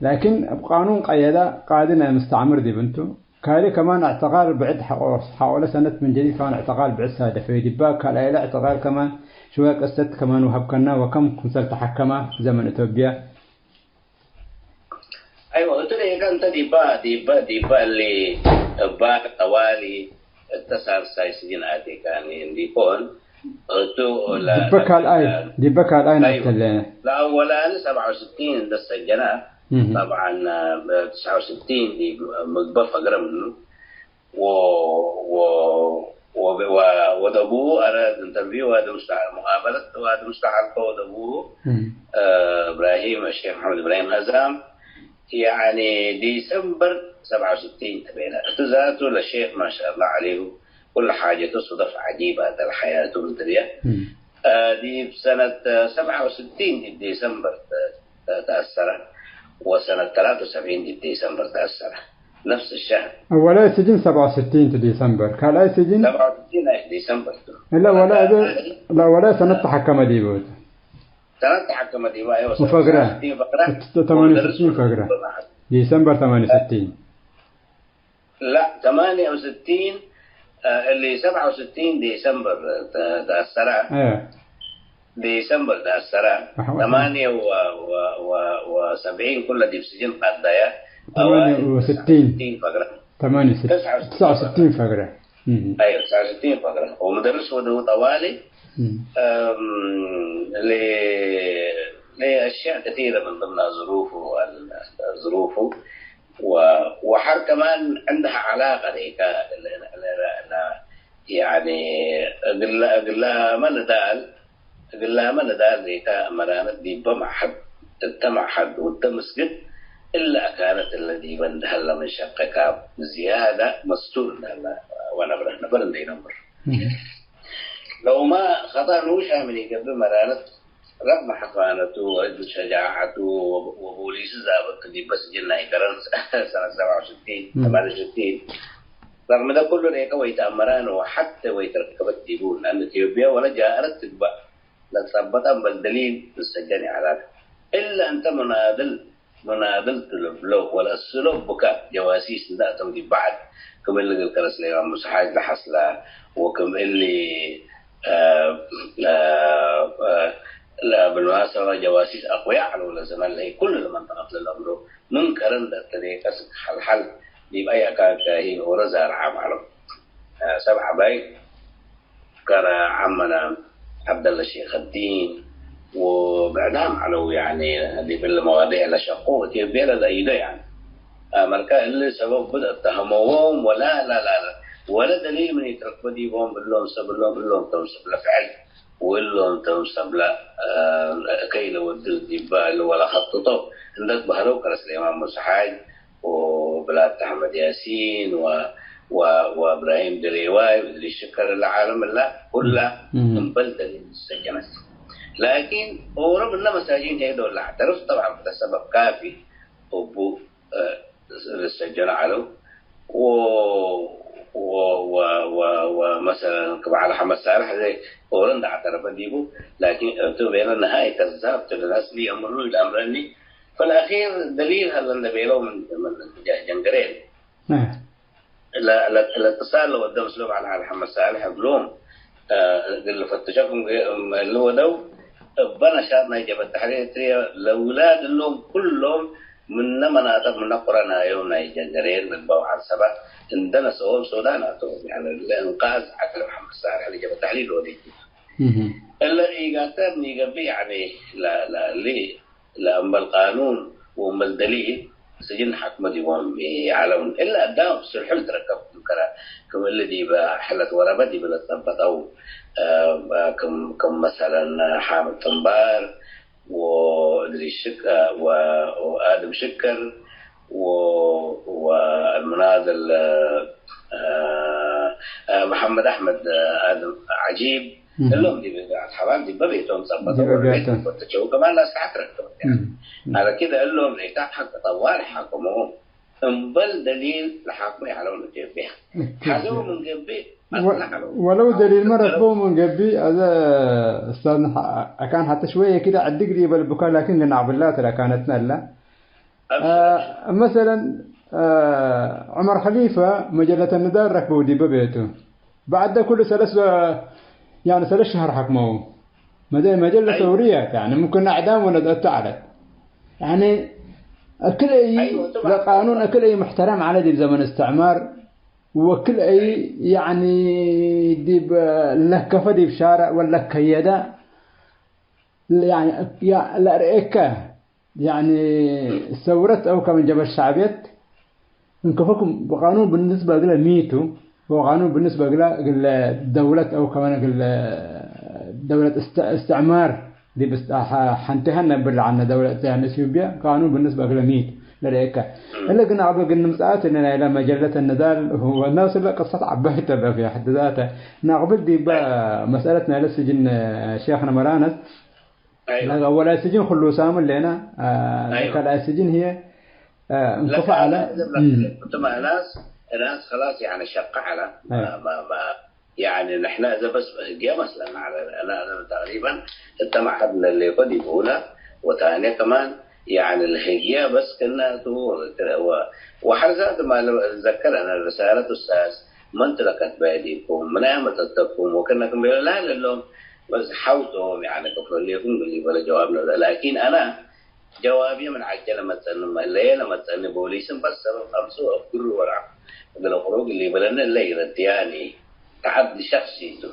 ላኪን እብ ቃኑን ቀየደ ቃዲ ናይ ምስተዕምር ዲብ እንቱ። ካልእ ከማን እዕትቃል ብዕድ ሐቆ-፣ ሐቆለ ሰነት ምን ጀዲድ ከማን እዕትቃል ብዕድ ሳደፈዩ። ዲባ ካልኣይለ እዕትቃል ከማን ሽወ ቅሰት ከማን ወሀብከና ወከም ክምሰል ተሐከማ ዘመን ኢትዮጵያ። አይወ፣ እቱ ደቂቀ እንተ ዲባ፣ ዲባ፣ ዲባ እሊ እባ ጠዋሊ እተ ሳልሳይ ስጅን አቴካኒ እንዲኮን፣ እቱ ለ-፣ ዲበ ካልኣይ፣ ዲበ ካልኣይ አይወ። ናተለ። ለአወላኒ ሰብዓ ወስቲን እንደ ሰጀና፣ እህ። ጠብዓን፣ ብ-፣ ተስዓ ወስቲን ዲብ ምግበ ፈግረ ምኑ፣ ወ-፣ ወ-፣ ወ-፣ ወ-፣ ወደቡ አረ ኢንተርቪው ወአድምስተ-፣ ሙቃበለት ወአድምስተሐልኮ ወደቡ፣ እህ። እ፣ እብራሂም፣ ሼክ መሐመድ እብራሂም ሐዛም፣ ያኒ ዲሰምበር ሰብዓ ወስቲን ተቤለ። እቱ ዛቱ ለሼክ ማሻአላህ ዐለይሁ ኩሉ ሓጀቱ ሱደፍ ዐጂብ አተ ለሐያቱ ምን ትብየ። እም። እ፣ ዲብ ሰነት ሰብዓ ወስቲን ዲብ ዲሰምበር ተ-፣ ተ-፣ ተአሰረ፣ ወሰነት ተላተ ወሰብዒን ዲብ ዲሰምበር ተአሰረ። ነፍስ ሸህር። አወላይ ስጅን ሰብዓ ወስቲን ቱ ዲሰምበር፣ ካልኣይ ስጅን ሰብዓ ወስቲን ናይ ዲሰምበር ቱ። እለ ወላይ እብ፣ ላ ወላይ ሰነት ተሐከመ ዲቡ። ሰነት ተሐከመ ዲቡ፣ አይወ፣ ወፈግረ። ሰብዓ ወስቲን ፈግረ። እት-፣ ተማንየ ወደርሱ ወስቲን ፈግረ። በመሐል። ዲሰምበር ተማንየ ወስቲን። لا، ثمانية وستين، اه، اللي سبعة وستين ديسمبر، اه، تأثرها. ايه. ديسمبر تأثرها. أحوال. ثمانية و، و، و، وسبعين كلها دي بسجن قضايا. ثمانية وستين. أوائل تسعة وستين فقرة. ثمانية وستين. تسعة وستين. تسعة وستين فقرة. مهم. ايوه، تسعة وستين فقرة. ومدرس ودو طوالي. مم. أم، ل، لأشياء كثيرة من ضمنها ظروفه، ال-، ظروفه. و-، ወሐር ከማን ዕንደሃ ዐላቀ ዲከ፣ ለ-፣ ለ-፣ ለ-፣ ያኒ እግለ፣ እግላመ ንዳል፣ እግላመ ንዳል ዲከ መራነት ዲበ መዐሐድ፣ እተ መዐሐድ ወእተ ምስግድ እለ አካነት እለ ዲበ እንደ ሀለ ምን ሸቀ ካብ ዝያደ መስቱር እንደ ሀለ ወነብረ ነፈር እንደ ኢነብር። እህ። ለውመ ኸጠእ ንኡሻ ምን ኢገብእ መራነት ረግመ ሐፋነቱ ወእብ ሸጃዐቱ ወቦሊስ ዛብጥ ዲበ ስጅን ናይ ከረን ሰነት ሰብዓ ወስቲን፣ እም። ተማንየ ወስቲን። ረግመ ደ ኩሉ ሌቀ ወይተአመራን ወሐቴ ወይትረከበት ዲቡ። ለአን ኢትዮጵያ ወለ ጃአረት ትግባእ ለትጸበጠ እምበል ደሊል ልሰጀን ይዐላል። እለ እንተ ሙናድል ሙናድል ቱ ልብሎ ወለአስእሎ ብከ ጀዋሲስ እንደ አተው ዲብ በዐድ፣ ክም እሊ እግል ከረ ስሌማን ሙስሓጅ ለሐስላ፣ ወክም እሊ፣ አ፣ አ፣ አ፣ ለ-፣ ብልመናሰበ ጀዋሲስ አቅውያ ዐለው ለዘመን ለህይ ኩሉ ለመንጠቀት ለለአምሮ ምን ከረን ለእተዴቀስ ሐልሐል ዲብ አይ አካን ከህይ ኦሮ ዛርዓም ዐለው። አ፣ ሰብ ዐባይ ከረ ዐመነ ዐብደለ ሼክ አዲን ወብዕዳም ዐለው፣ ያኒ ዲብ እሊ መዋዲዕ ለሸቁ ኢትዮጵያ ለለአይዶ፣ ያኒ አመርካ እሊ ሰበብ ብድ አተሀመዎም ወላ ላ ላ ላ ወለ ደሊል ምን ኢትረክበ ዲቦም እሎም ሰብ እሎም እሎም ተም ሰብ ለፍዕል ወእሎም ተም ሰብ ለ፣ አ፣ ከይለ ወድል ዲባ እሊ ወለ ኸጥጦ እንደ ትበህለው ከረ ስሌማን ሙስሓጅ ወብላታ አሕመድ ያሲን ወ-፣ ወ-፣ ወእብራሂም ድሬዋይ ወእድሪስ ሽከር እለ ዓለም እለ ኩላ እም። እምበል ደሊል ሰጀነት። ላኪን ኦሮም እነ መሳጂን ሄዶ ለአዕተርፍ ጠብዓን ለሰበብ ካፊ እቡ፣ እ፣ ልሰጀኑ ዐለው። ወ-፣ ወ-፣ ወ-፣ ወ-፣ ወመሰለን ክም ዐለ ሐመድ ሳልሕ ዘይ ኦሮ እንደ አዕተረፈ ዲቡ፣ ላኪን እቱ ቤለ ነሃይ ከዛብ ቱ ለነስሊ አምሩ ኢለአምረኒ። ፈለአኺር ደሊል ሀለ እንደ ቤለው ምን፣ ምን ጀ-፣ ጀንገሬን። እ። ለ-፣ ለ-፣ ለእትሳል ለወደ ምስሎም ዐለ ሐመድ ሳልሕ እግሎም፣ እ፣ እግል ልፈትሸኩም እሊ ወደው፣ እበ ነሻጥ ናይ ጀብሀት ተሕሪር ኤርትርየ ለውላድ እሎም ኩሎም ምነ መናጥቅ ምነ ቁረናዮም ናይ ጀንገሬን ምን በው ዐንሰበ እንደ ነሰኦም ሱዳን አቶም። ያኒ ለእንቃዝ ዐለ ሐመድ ሳልሕ ለጀብሀት ተሕሪር ወዴ። እህ። እለ ኢጋተ ምን ኢገብእ፣ ያኒ፣ ለ-፣ ለ-፣ ሊ-፣ ለእምበል ቃኑን ወእምበል ደሊል ስጅን ሐክመ ዲቦም ይዐለውን። እለ አዳም ስልሑ ልትረከብ ክም ከረ፣ ክም እሊ ዲበ ሕለት ወረበ ዲበ ለትጸበጠው፣ እ፣ ክም፣ ክም መሰለን ሓምድ ጥንባር ወእድሪስ ሽክ-፣ ወ-፣ ወአድም ሽከር ወ-፣ ወአልሙናድል፣ እ፣ እ፣ መሐመድ አሕመድ አድም ዐጂብ፣ እህ። እሎም ዲብ አስሓባን ዲበ ቤቶም ጸበጠው ዲበ ወለቤት ቤቶም። ፈተሸው ከማን ለአስሓት ረከበት። እህ። ዐለ ክደ እሎም ሌጣ ሐቅ ጠዋል ሓከሙ እምበል ደሊል ለሓክሙ ይዐለው ኢትዮጵያ። ኢትዮጵያ። ሐዘው ምን ገብእ ወ-፣ አጽናዕ ዐለው። ወለው ደሊል መ ረክበው ምን ገብእ፣ አዘ እስታዝና ሐ-፣ አካን ሐተ ሽወየ ክደ ዕድግ ዲበ ልቡካ፣ ላኪን ግን አቅብላ ተለ አካነትነ እለ። አብሽር፣ አ፣ አብሽር። መሰለን፣ አ፣ ዑመር ኸሊፈ መጀለት ንዳል ረክበው ዲበ ቤቱ። በዐደ ኩሉ ሰለስ፣ ያኒ ሰለስ ሸህር ሐክመው። መደ-፣ መጀለ አይ። ሰውርየ፣ ያኒ ምምክን አዕዳም ወነዝአቱ ዐለት። ያኒ እክል አይ፣ ወጥብዕ። ለቃኑን እክል አይ ሙሕተረም ዐለ ዲብ ዘመን እስትዕማር፣ ወእክል አይ፣ አይ። ያኒ ዲብ ለከፈ ዲብ ሻርዕ ወለከየደ፣ ያኒ ያ-፣ ለአርኤከ ያኒ ሰውረት አው ከመን ጀበት ሸዕብየት እንክፈኩም ብቃኑን ብንስበ እግለ ሚ ቱ፣ ወቃኑን ብንስበ እግለ፣ እግለ ደውለት አው ከመን እግለ ደውለት እስ-፣ እስትዕማር ዲብ እስ-፣ ሐ-፣ ሐንቴሀን ነብል ዐልነ ደውለት ያኒ ኢትዮጵያ ቃኑን ብንስበ እግለ ሚ ቱ ለርኤከ። እለ ግን አቅብል ግን ንምጽአት እነ ናይለ መጀለት ንዳል ወናስ እለ ቅሰት ዐባይ ተለፍ ሐድ ዛተ። ናቅብል ዲበ መስአለት ናይለ ስጅን ሼኽነ መራነት አይዋ። ለአወላይ ስጅን ክሉ ሳምን ሌና፣ አ፣ አይዋ። ለከልአይ ስጅን ህዬ፣ አ፣ እንክፉ ለካ ዐለ። ለካ እም። እትመ እናስ፣ እናስ ከላስ ያኒ ሸቀ ዐለ። አይ። ማ፣ ማ፣ ማ፣ ያኒ ንሕነ እዘ በስ ህግየ መስለና ዐለ። አነ፣ አነ ተቅሪበን እተ መዓድ ነሌኮ ዲቡነ ወታንየ ከማን ያኒ ለህግየ በስ ክነ ቱ ወ-፣ ወሐርዛት ማ ልዘከር አነ ርሳለት ኡስታዝ መን ቱ ለከትበየ ዲብኩም፣ ምናይ መጠጠኩም ወክነ ክም ቤለ ላል እሎም በስ ሐውቶም፣ ያኒ፣ ክፍሎ ሌኩም እግል ኢበለ ጀዋብነ። ላኪን አነ ጀዋብየ ምን ዐጀ ለመጸኒ፣ መለየ ለመጸኒ፣ ቦሊስን በስ ሰበብ አምጽኡ አፍግሩ ወረዐ እግል አቅርቡ እግል ኢበለኒ እለ ኢረድያኒ። ተዐዲ ሸክሲ ቱ።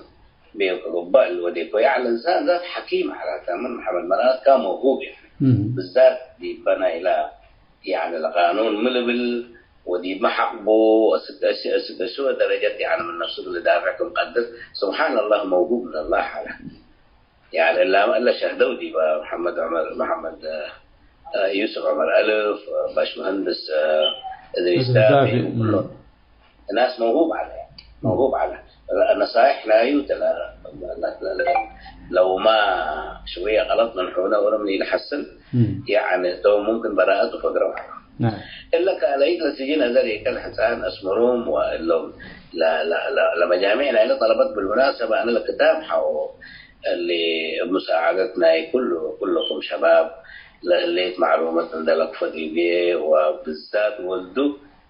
ቤልከ ጉባእ እሊ ወዴኮ። ያዕለ እንሳን ዛት ሐኪም ዐለ። ተምን መሐመድ መራር ካን መውሁብ፣ ያኒ፣ እም። ብዛት ዲበ ናይላ ያኒ ለቃኑን ሚ ልብል ወዲብ ሚ ሐቅ ቡ፣ እስክ እስ-፣ እስክ እሱ ደረጀት ያኒ ምን ነፍሱ ልዳፍዕ ክም ቀድር፣ ስብሓን አላህ፣ መውሁብ ምን አላህ ዐለ። ያኒ እላመ እለ ሸህደው ዲበ መሐመድ ዑመር፣ መሐመድ፣ እ፣ ዩሱፍ ዑመር አልፍ፣ ባሽ መሀንድስ፣ እ፣ እድሪስ እድሪስ ዳፊ፣ ዳፊ፣ እም። ኩሎም። እናስ መውሁብ ዐለ፣ መውሁብ ዐለ። ነሳይሕ ናዩ ተ ለ-፣ ለ-፣ ለ-፣ ለ-፣ ለውማ ሽውየ ቀለጥ ምን ሑነ ወረም ኢለሐስን፣ እም። ያኒ፣ ቶም ሙምክን በራአት ወፈግረው። ናም። እለ ከአለይት ለስጅን አዘር ኢከል ሕጻን አስመሮም ወእሎም ለ-፣ ለ-፣ ለ-፣ ለመጃሚዕ ናይለ ጠለበት። ብልሙናሰበ፣ አነ ለክታብ ሐው እሊ እብ ሙሳዓደት ናይ ኩሉ፣ ኩልኩም ሸባብ ለህሌት ማዕሉመት እንደ ለክፈ ዲብዬ ወብዛት ወልዱ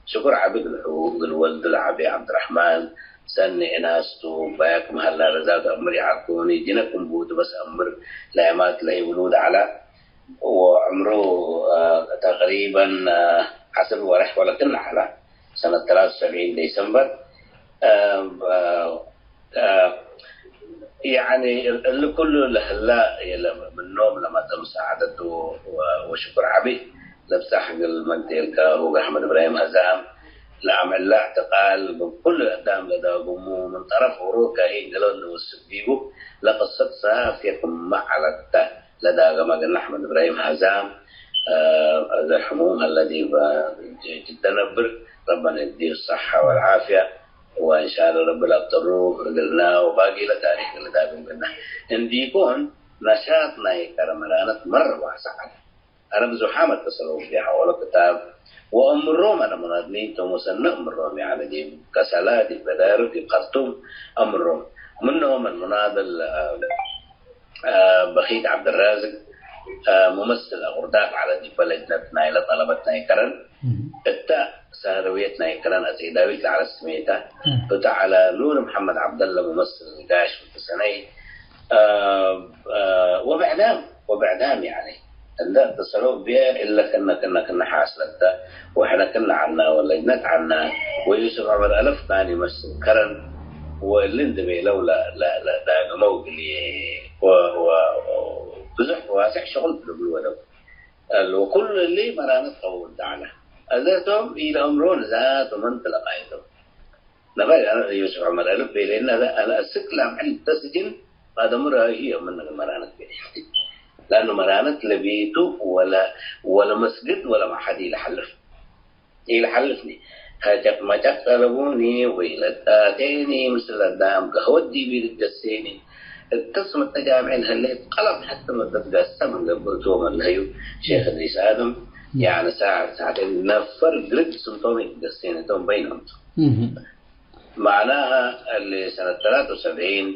ሽኩር ዐቢ እግል ሕው፣ እግል ወልዱ ለዐቤ ዐብድረሕማን ሰኒ እናስ ቱ፣ ባያክ መሀላ ለዛት አምር ይዓርኩኒ፣ ጅነ ክም ቡቱ በስ አምር ለአማት ለህይ ውሉድ ዐላ፣ ወዕምሩ፣ አ፣ ተቅሪበን፣ አ፣ ዐስር ወሬሕ ወለክነ ዐላ፣ ሰነት ተላቱ ሰብዒን ዴሰምበር። አ፣ አ፣ አ፣ ያኒ እሊ ኩሉ ለህላ የለ ምኖም ለመጸ መሳዕደቱ ወ-፣ ወሽኩር ዐቢ ለብጻሕ እግል መንቴልከ ሁግ አሕመድ እብራሂም ሀዛም ለአምዕላ እዕትቃል እብ ኩሉ አዳም ለዳግሙ ምን ጠረፍ ኡሩከ ህይ ገሎ እንወስፍ ዲቡ ለቅሰት ሳፍየ ክመ ዐለት ተ ለዳገመ እግልነ አሕመድ እብራሂም ሀዛም፣ አ፣ አዘርሕሙ ሀለ ዲብ ጅ-፣ ጅደ ነብር ረበነ እዲሁ ሰሐ ወልዓፍያ። ወእንሻለ ረቢ ለአብጠሩ እግልና ወባቂ ለታሪክ ለዳግም ግና እንዲኮን ነሻጥ ናይ ከረ መራነት መረ ዋሰዕ ዐለ። አነ ብዙሕ ዓመት ተሰለው ፊ ሐወሎ ክታብ ወአምሮም አነ ሙናድሊን ቶም ወሰነ አምሮም ያኒ ዲብ ከሰላ ዲብ ገዳርፍ ዲብ ከርቱም አምሮም ምንሆም አልሙናድል በኺት ዐብደራዝቅ፣ ሙመስል አቁርዳት ዐለ ዲበ ለጅነት ናይለ ጠለበት ናይ ከረን፣ እተ ሳህረውየት ናይ ከረን አጼ ዳዊት ለዐለ ስሜተ፣ እተ ዐለ ኑር መሐመድ ዐብደለ ሙመስል ጋሽ ወተሰነይ፣ ወብዕዳም ወብዕዳም ያኒ እንደ ተሰለው ብየ እለ ክነ ክነ ክነ ሓስለተ ወሕነ ክነ ዐና ወለጅነት ዐና ወዩስፍ ዐመር አለፍ ካን ይመስል ከረን ወእሊ እንዴ ቤለው ለ-፣ ለ-፣ ለዳግመው እግልዬ ወ-፣ ወ-፣ ብዙሕ ዋሴዕ ሸቁል ልብሉ ወደው። ወኩሉ እሊ መራነት ቀውል ተዐለ። አዘቶም ኢለአምሮ ንዛት ወመን ትለቃይቶም። ነፈር ዩስፍ ዑመር አልፍ ቤሌነ አነ አስክ ለአምዕል ተስጅን አደሙ ራእዩ ህዩ ምን መራነት ቤሌ። ለአኑ መራነት ለቤቱ ወለ-፣ ወለ መስግድ ወለ መዓሐድ ኢለሐልፍ። ኢለሐልፍኒ። ከጨቅ መጨቅ ጠለቡኒ ወኢለአቴኒ ምስል አዳም ቀህወት ዲቢ ልትገሴኒ። እተ ስምጠ ጃምዕ ለህሌት ቀለም ሐቴ መደት ጋሰ ምን ገብእ ቶም እለ ህዩ ሼክ እድሪስ አደም፣ ያኒ ሳዕት ሳዕቴን ነፈር ግርድ ስምቶም ኢትገሴኒ ቶም በይኖም ቱ። እህ። መዕናሀ እሊ ሰነት ተላቱ ወሰብዒን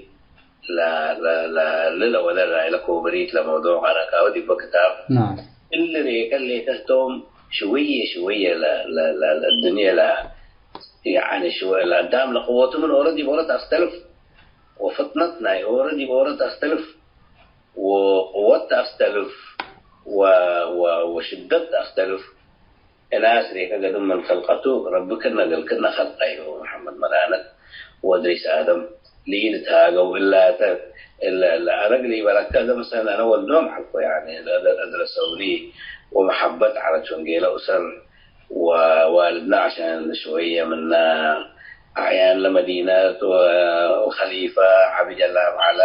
ለ-፣ ለ-፣ ለ-፣ ለወለ ራይለ ኮበሪት ለመውዱዕ ቀረካሁ ዲበ ክታብ። ናም። እሊ ሬከ ሌከ ህቶም ሽውየ ሽውየ ለ-፣ ለ-፣ ለ-፣ ለእድንየ ለ-፣ ያኒ ሽወ-፣ ለአዳም ለቅወቱ ምን ኦሮ ዲብ ኦሮ ተአክተልፍ፣ ወፍጥነት ናይ ኦሮ ዲብ ኦሮ ተአክተልፍ፣ ወቅወት ተአክተልፍ፣ ወ-፣ ወ-፣ ወሽደት ተአክተልፍ። እናስ ሬከ ገድም ምን ኸልቀቱ ረቢ ክነ እግል ክነ ኸልቀዩ። መሐመድ መራነት ወእድሪስ አደም ለኢልትሃገው እላተ እለ፣ እለ አነ እግል ኢበለከ እዘ ምሰል አነ ወልዶም ዐልኮ፣ ያኒ እለ፣ እለ አድረሰውኒ ወመሐበት ዐለት ወንጌለ ኡሰር ወዋልድነ ዐሸን ሽወየ ምነ አዕያን ለመዲነት ወ-፣ ወኸሊፈ ዐቢ ጀላብ ዐለ።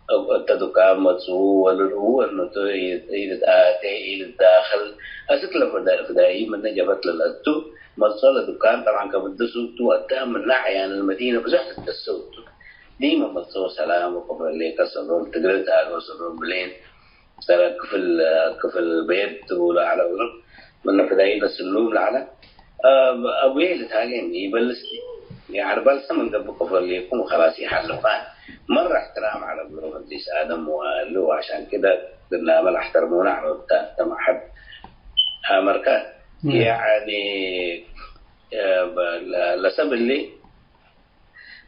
እብ እተ ዱካን መጽኡ ወልርኡ እኑ ቱ ኢልትአቴ ኢልትዳክል። አስክ ለፍዳ-፣ ፍዳኢ ምነ ጀበት ለለአቱ መጽኦ ለዱካን ጠብዓን ከብድሱ ቱ አዳም ምነ አዕያን ለመዲነ ብዙሕ ትትገሰው ቱ። ዲመ መጽኦ ሰላም ወቀብረ ሌከ ሰሮም ትግረ ታገው ሰሮም ብሌን ሰረ ክፍል፣ ክፍል ቤት ትቡለ ዐለ እግሉ። ምነ ፍዳይ ለስሉም ለዐለ፣ አብ-፣ አቡዬ ልትሃጌን ኢበልስ፣ የዐርባልሰ ምን ገብእ ከፎ ሌኩም ወኸላስ ይሐልፋን። መረ እሕትራም ዐለ እግሉ እድሪስ አደም ወእሉ፣ ወዐሻን ክደ ግናመ ለአሕተርሙነ ዐለ። እተ፣ እተ መዐሐድ አመርከ፣ እም። ያኒ፣ እ፣ በ-፣ ለ-፣ ለሰብ እሊ፣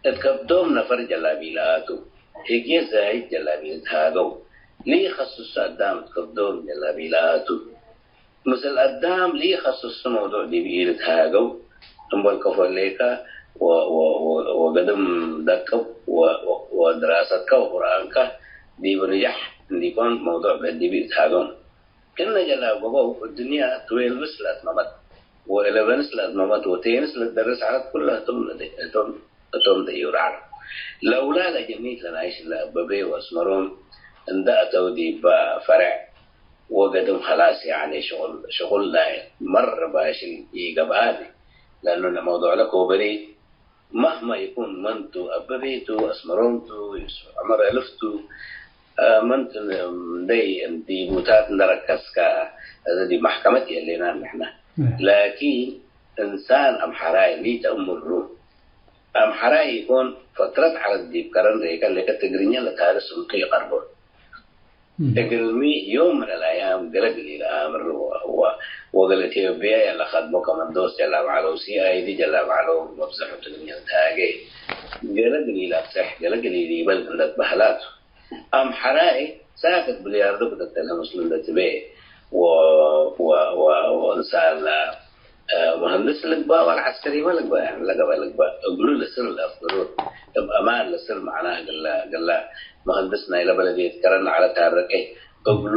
እት ከብዶም ነፈር ጀላቢለ አቱ፣ ህግየ ዛይድ ጀላቢለ ተሃገው። ለኢከስሱ አዳም እት ከብዶም ጀላቢለ አቱ። ምስል አዳም ለኢከስሱ መውዱዕ ዲብ ኢልትሃገው። እምበል ከፎ ሌከ ወ-፣ ወ-፣ ወ-፣ ወገድም ደቅብ ወ-፣ ወ-፣ ወድራሰትከ ወቁርአንከ ዲብ ንጃሕ እንዲኮን መውዱዕ ብዕድ ዲብ ኢልትሃገው። ክእነ ጀላብ ገበው እድንያ ትዌልቭስ ለአትመመት ወእለቨንስ ለአትመመት ወቴንስ ለትደርስ ዐለት ኩለ ህቶም ለደ-፣ ህቶም፣ ህቶም ደዩ ረዐ። ለውላድ አጀኒት ለናይሽ እለ አበቤ ወአስመሮም እንደ አተው ዲበ ፈሬዕ ወገድም ኸላስ ያኒ ሽቁል፣ ሽቁል ናይ መር ባሽል ኢገብአኒ። ለእኑ መውዱዕ ለኮበሪ መህመ ይኩን መን ቱ፣ አበቤ ቱ፣ አስመሮም ቱ፣ ዩስፍ ዑመር አልፍ ቱ፣ ምን እንዴ ዲቡታት እንደ ረከስከ፣ እዚ ዲብ መሕከመት የሌና ንሕነ። እህ። ላኪን እንሳን አምሐራይ ሊተአምሩ። አምሐራይ ኢኮን ፈትረት ዐለት ዲብ ከረን ሬከ ለከ ትግርኛ ለታርስ እንቱ ይቀርቦ። እም። እግልሚ ዮም ምን አልአያም ገለ ገሊል አምር ወ-፣ ወ-፣ ወገለ ኢትዮጵያ ያለ ከድሞ ከመንዶስ ጀላብ ዐለው፣ ሲ አይ ዲ ጀላብ ዐለው፣ መብዘሑ ትግርኛ ልትሃጌ። ገለ ገሊል አብሰሕ፣ ገለ ገሊል ይበል እንደ ትበህላቱ። አምሐራይ ሳክት ብልያርዶ ክተተለ ምስሉ እንደ ትቤ ወ-፣ ወ-፣ ወ-፣ ወእንሳላ እ፣ መሀንድስ ልግበእ ወለ ዐስከሪመ ልግበእ፣ ለገበ ልግበእ እግሉ ለስር ለአፍገሮት፣ እብ አማን ለስር መዕናህ እግለ፣ እግለ መሀንድስ ናይለ በለድየት ከረን ዐለ ታረቀ እግሉ።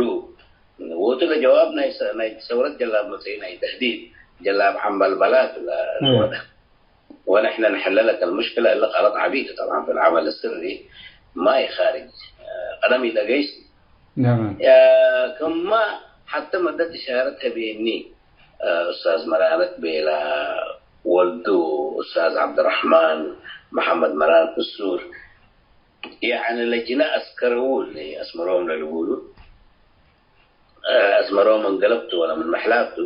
ወእቱ ለጀዋብ ናይ ሰ-፣ ናይ ሰውረት ጀላብ መጽኢ ናይ ተህዲድ ጀላብ ሐንበልበላት ለ-፣ እም። ለወደ። ወንሕነ ንሕለ ለከ ልሙሽክለ እሊ ቀለጥ ዐቢ ቱ። ጠብዓን ፊ ለዐመል ስሪ ማይ ካርጅ፣ እ፣ ቀደም ኢደገይስ። ነዓም። ያ፣ ክማ ሐተ መደት እሻረት ሀቤኒ፣ ኡስታዝ መራነት ቤላ ወልዱ፣ ኡስታዝ ዐብደረሕማን መሐመድ መራን ፍሱር፣ ያዕኒ ለጅነ ዐስከረዉ እሊ አስመሮም ለልቡሉ፣ አስመሮም ምን ገለብቱ ወለ ምን መሕላብቱ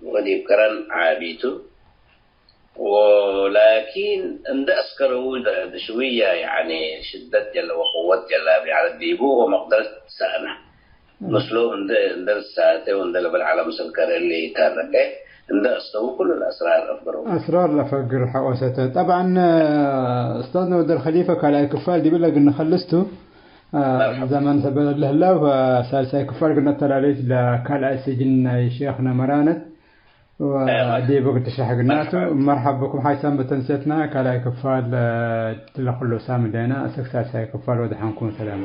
ወዲብ ከረን ዓቢቱ። ወላኪን እንደ አስከረዉ ደ-፣ ሽውያ፣ ያኒ፣ ሽደት ጀለ ወቅወት ጀለ ቢዐለት ዲቡ ወመቅደረት ሰአነ። እም። መስሎም እንደ፣ እንደ ልሳተ ወእንደ ለበልዐለ ምስል ከረ እሊ ኢታረቀ፣ እንደ አስተው ኩሉ ለአስራር አፍገረው። አስራር ለፈግር ሐቆሰተ። ጠብዓን፣ ኡስታዝነ ወልደል ከሊፈ ካልኣይ ክፋል ዲብለ እግል ንከልስቱ፣ መርሐባ። ዘመን ሰበት ለህለው፣ ሳልሳይ ክፋል እግል ነተላሌት ለካልኣይ ስጅን ናይ ሼኽነ መራነት። ወዲብ እግል ትሸሕግናቱ። መርሐባ። መርሐብ ብኩም ሓይሳም በተንሴትና ካልኣይ ክፋል፣ እ፣ ለኩሉ ሳምንት ሌና እስክ ሳልሳይ ክፋል ወደሐንኩም ሰላም።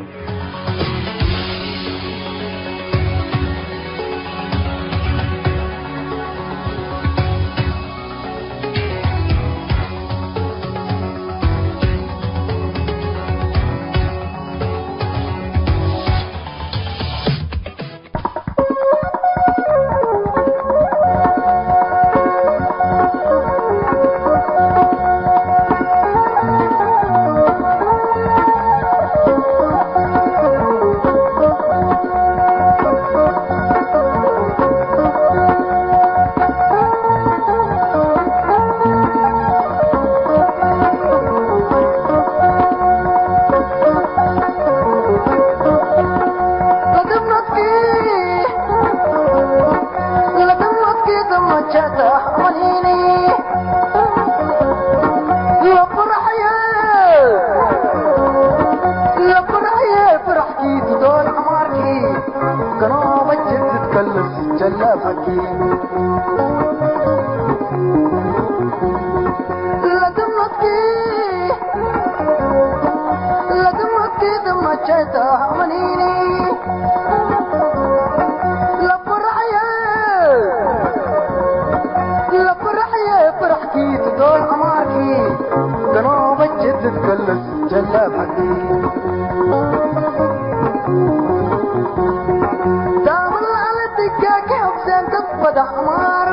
ዳምላ ለትጋገ ሐብዘን ትፈዳሕ ማሩ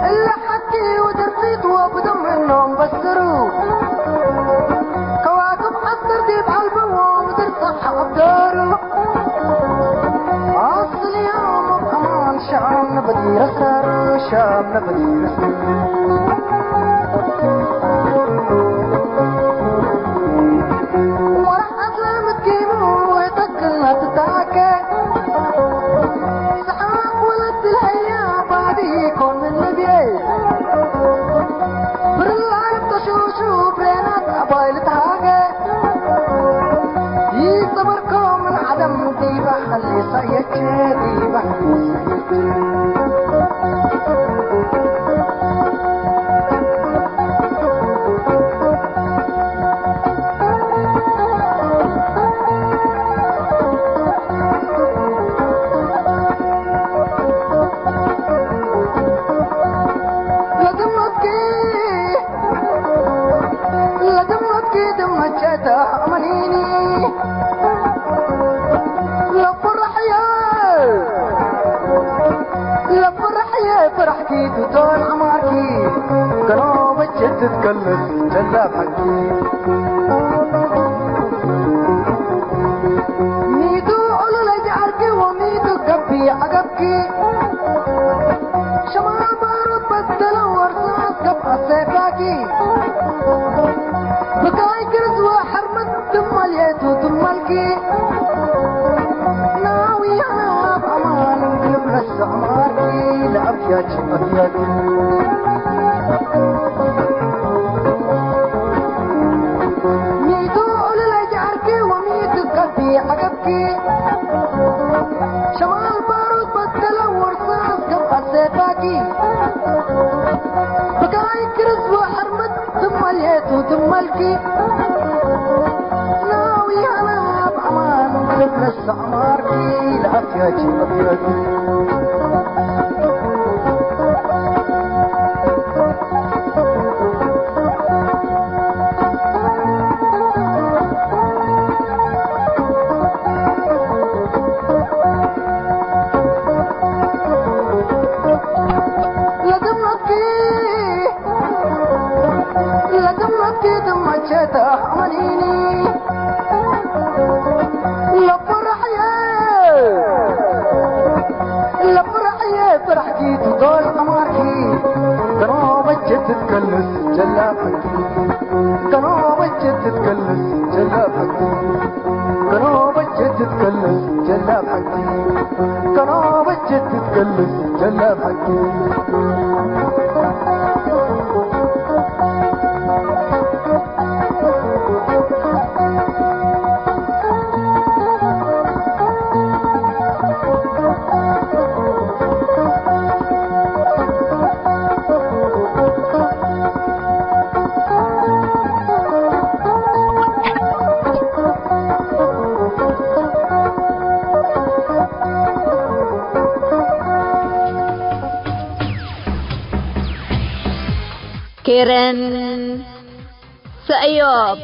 እለ ሐቂ ወደርፊት ወብደም እኖም በስሩ ከዋክብ ዐስር ዲብ ዐልበዎ ምድር ጸሕ ዐብደሩ አስል ዮም አብ አማን ሻም ነበዲር አስራር ሻም ነበዲር አስራር ወረሕ አስላም እኪሙ ተክልና ትታከ ሰሓቅ ወለት ልሀያ ባዲ ኮን ምን ልብየ ብርላን ተሹሹ ብሬናት አባይ ልትሃገ ይጽብርኮ ምን ዐደም ዲበ ሐሊሰ የቼ ዲበ ሐሊሰ የቼ ትመልኪ ናዊ አና በአማን ልብለስ አማርኪ ለአፍያች አፍያት ሚቱ ዑሉለ ጃርኪ ወሚቱ ከፊ ዐገብኪ ሸማል ባሩድ በትለ ወርሳስ ከም አሴፋኪ ብጋይ ክርስ ወሐርመት ትመልየቱ ትመልኪ ናውያና በአማን ልብለስ አማርኪ ለአፍያኪ አፍያኪ ለትመኪ ለትመኪ ትመቸተ አመኒኒ ለፍረሕየ ለፍረሕየ ፍረሕኪ ትዶል አማርኪ ከኖበች ትትከልስ ጀላብኪ ከኖበች ትትከልስ ጀላብኪ ከኖበች ትትከልስ ጀላብኪ ከኖበች ትትከልስ ጀላብኪ ኬረን ሰእዮብ።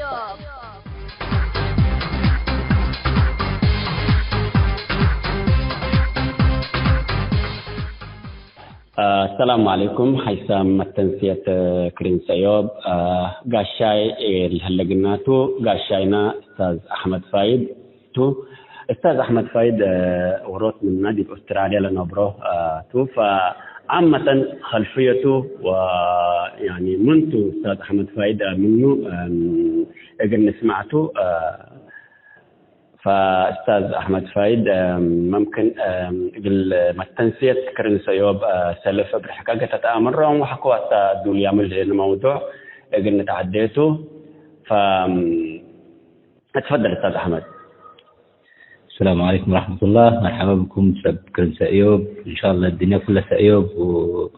አሰላሙ ዐለይኩም። ሐይሳም መተንስየት ክርን ሰእዮብ ጋሻይ ለህለ ግናቱ፣ ጋሻይና እስታዝ አሕመድ ፋይድ ቱ። እስታዝ አሕመድ ፋይድ፣ እ፣ ዎሮት ምነ ዲብ ኦስትራልያ ለነብሮ፣ እ፣ ቱ። ፈዓመተን ኸልፍየቱ ወ-፣ ያኒ ምን ቱ እስታዝ አሕመድ ፋይድ፣ እ፣ ምኑ፣ እም፣ እግል ንስማዕ ቱ። እ፣ ፈእስታዝ አሕመድ ፋይድ፣ እ፣ መምክን፣ እ፣ እግል መተንስየት ክርን ሰእዮብ፣ እ፣ ሰልፍ እብ ርሕቀ ተትአምሮም ወሐቆ አታ ዱልያ ምን ለህለ መውዱዕ እግል ንትዐዴ ቱ። ፈ-፣ እትፈደል እስታዝ አሕመድ። السلام عليكم ورحمة الله. مرحبا بكم ሰብ ክርን ሰእዮብ። إن شاء الله الدنيا كلها ሰእዮብ و-،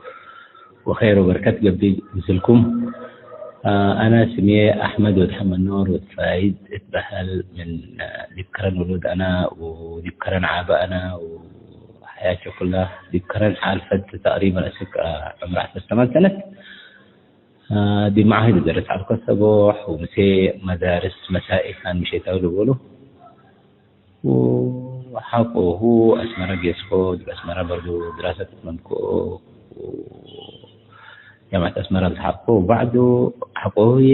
وخير وبركة ገብእ ምስልኩም። آه، أنا ስምዬ አሕመድ ወድ ሐመድ ኖር ወድ ፋይድ እትበሀል። ምን፣ آه፣ ዲብ ከረን ውሉድ አና ወዲብ ከረን ዓበ አና ወሐያቼ ኩላ ዲብ ከረን ሓልፈት ተቅሪበን እስክ፣ آه፣ ዕምር ዐሰርተ ሰማን ሰነት። ዲብ መዓህድ እደርስ ዐልኮ ሰቦሕ፣ ወምሴ መዳርስ መሳኢካን ምሼታዊ ልቡሉ። ወሐቆሁ አስመረ ጌስኮ፣ ዲብ አስመረ በርዱ ድራሰት አትመምኮ፣ ጃምዐት አስመረ ልትሐቆ። ወበዕዱ ሐቆሁዬ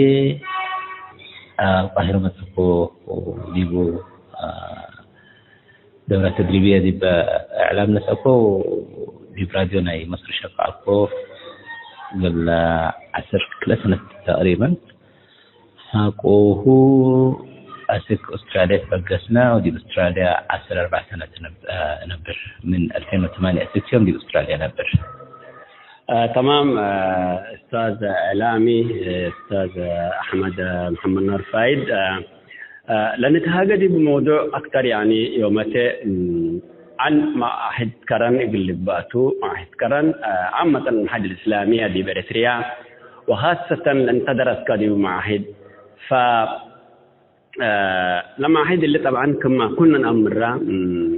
አልቃሂረ መጽአኮ፣ ወዲቡ ደውረ ተድሪብየ ዲብ እዕላም ነስአኮ፣ ዲብ ራድዮ ናይ መስር ሸቅዐኮ። እግል ዐስር ክልኤ ሰነት ተቅሪበን ሐቆሁ አስክ ኦስትራልያ ትበገስነ፣ ወዲብ ኦስትራልያ ዐስር አርበዕ ሰነት እነብ-፣ እነብር። ምን አልፌን ወተማንየ አስክ ዮም ዲብ ኦስትራልያ እነብር። አ፣ ተማም፣ አ፣ እስታዝ እዕላሚ፣ እስታዝ አሕመድ መሐመድ ኖር ፋይድ፣ አ፣ አ፣ ለንትሃገ ዲብ መውዱዕ አክተር፣ ያኒ፣ ዮመቴ፣ እም፣ ዐን መዓህድ ከረን እግል ልግበእ ቱ። መዓህድ ከረን፣ አ፣ ዓመተን መዓህድ እስላሚያ ዲብ ኤረትርያ፣ ወኻሰተን ለእንተ ደረስከ ዲብ መዓህድ፣ ፈ፣ አ፣ ለመዓህድ እሊ ጠብዐን ክመ ኩልነ ነአምራ፣ እም፣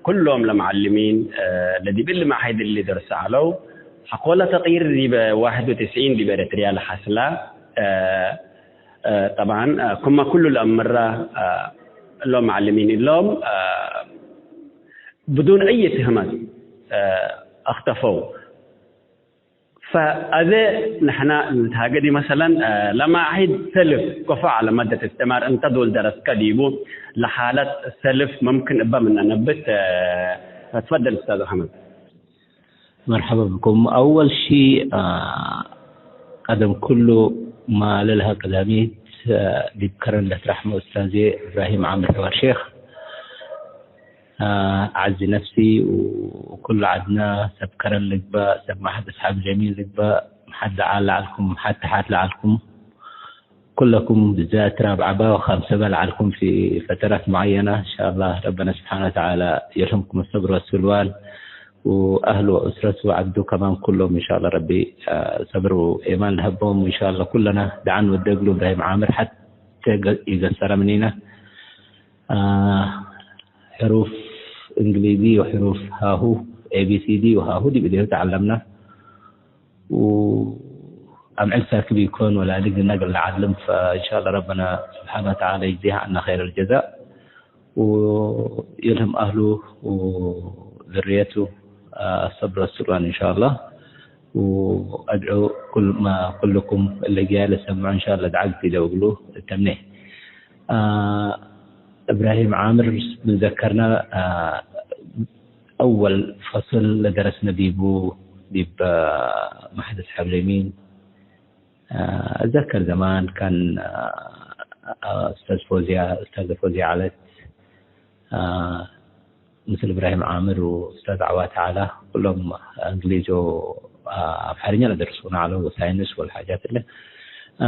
ኩሎም ለመዐልሚን፣ አ፣ ለዲብ እሊ መዓህድ እሊ ደርሰ ዐለው፣ ሐቆለ ተቅይር ዲብ ዋሕድ ወትስዒን ዲብ ኤረትርያ ለሐስላ፣ አ፣ አ፣ ጠብዐን፣ አ፣ ክመ ኩሉ ለአምራ፣ አ፣ እሎም መዐልሚን እሎም፣ አ፣ ብዱን አይ ትህመት፣ አ፣ አክተፈው። ፈአዜ ንሕና ንትሃገ ዲ መሰለን፣ አ፣ ለመዓህድ ሰልፍ ከፎ ዐለ መደት እስትዕማር እንተ ዶል ደረስከ ዲቡ ለሓለት ሰልፍ መምክን እበ ምነ ነብት፣ አ፣ ፈትፈደል እስታዝ አሕመድ። መርሐበ ብኩም። አወል ሺ፣ አ፣ ቀደም ኩሉ ማ ለልሀ ቀዳሚት ዲብ ከረን ለትረሕመ ኡስታዜ እብራሂም ዓምር ሕዋር ሼክ፣ አ፣ አዕዚ ነፍሲ ወኩሉ ዐድና ሰብ ከረን ልግበእ፣ ሰብ መሐድ አስሓብ ጀሚል ልግበእ፣ መሐድ ለዓል ለዐልኩም፣ መሐድ ተሓት ለዐልኩም፣ ኩለኩም ብዛት ራብ ዐባ ወካምሰበ ለዐልኩም ፊ ፈተራት ሙዐየና፣ እንሻአላህ ረበና ስብሓነ ወተዓላ የልህምኩም አሰብር ወስልዋን፣ ወአህሉ ወኡስረቱ ወዐዱ ከማን ኩሎም፣ እንሻአላህ ረቢ፣ አ፣ ሰብር ወኤማን ለሀቦም፣ እንሻአላህ ኩለና ደዓን ወደግሉ እብራሂም ዓምር ሐቴ ገ-፣ ኢገሰረ ምኒነ። አ፣ ሕሩፍ እንግሊዚ ወሕሩፍ ሃሁ፣ ኤ ቢ ሲ ዲ ወሃሁ ዲብ እዴሁ ተዐለምና። ወአምዕል ሳክብ ኢኮን ወላሊ ግነ እግል ነዐልም፣ ፈእንሻአላህ ረበና ስብሓነ ወተዓላ ይጅዜህ ዐና ኸይረል ጀዛእ፣ ወየልህም አህሉ ወዝርየቱ አሰብር ወስልዋን እንሻአላህ። ወአድዑ ኩል ማ ኩልኩም እለ ጊያ ለሰምዑ እንሻአላህ ደዓግ ፊደው እግሉ እተምኔ። አ፣ እብራሂም ዓምር ምን ዘከርና፣ አ፣ አወል ፈስል ለደረስነ ዲቡ፣ ዲብ፣ አ፣ መሐደስ ሐብሬሚን፣ አ፣ እዘከር ዘማን ካን፣ አ፣ አ፣ ኡስታዝ ፎዝያ፣ ኡስታዘ ፎዝያ ዐለት፣ አ፣ ምስል እብራሂም ዓምር ወኡስታዝ ዐዋተ ዐላ፣ ኩሎም እንግሊዝ ወአምሐርኛ ለደርሱነ ዐለው፣ ወሳይንስ ወልሓጃት እለ። አ፣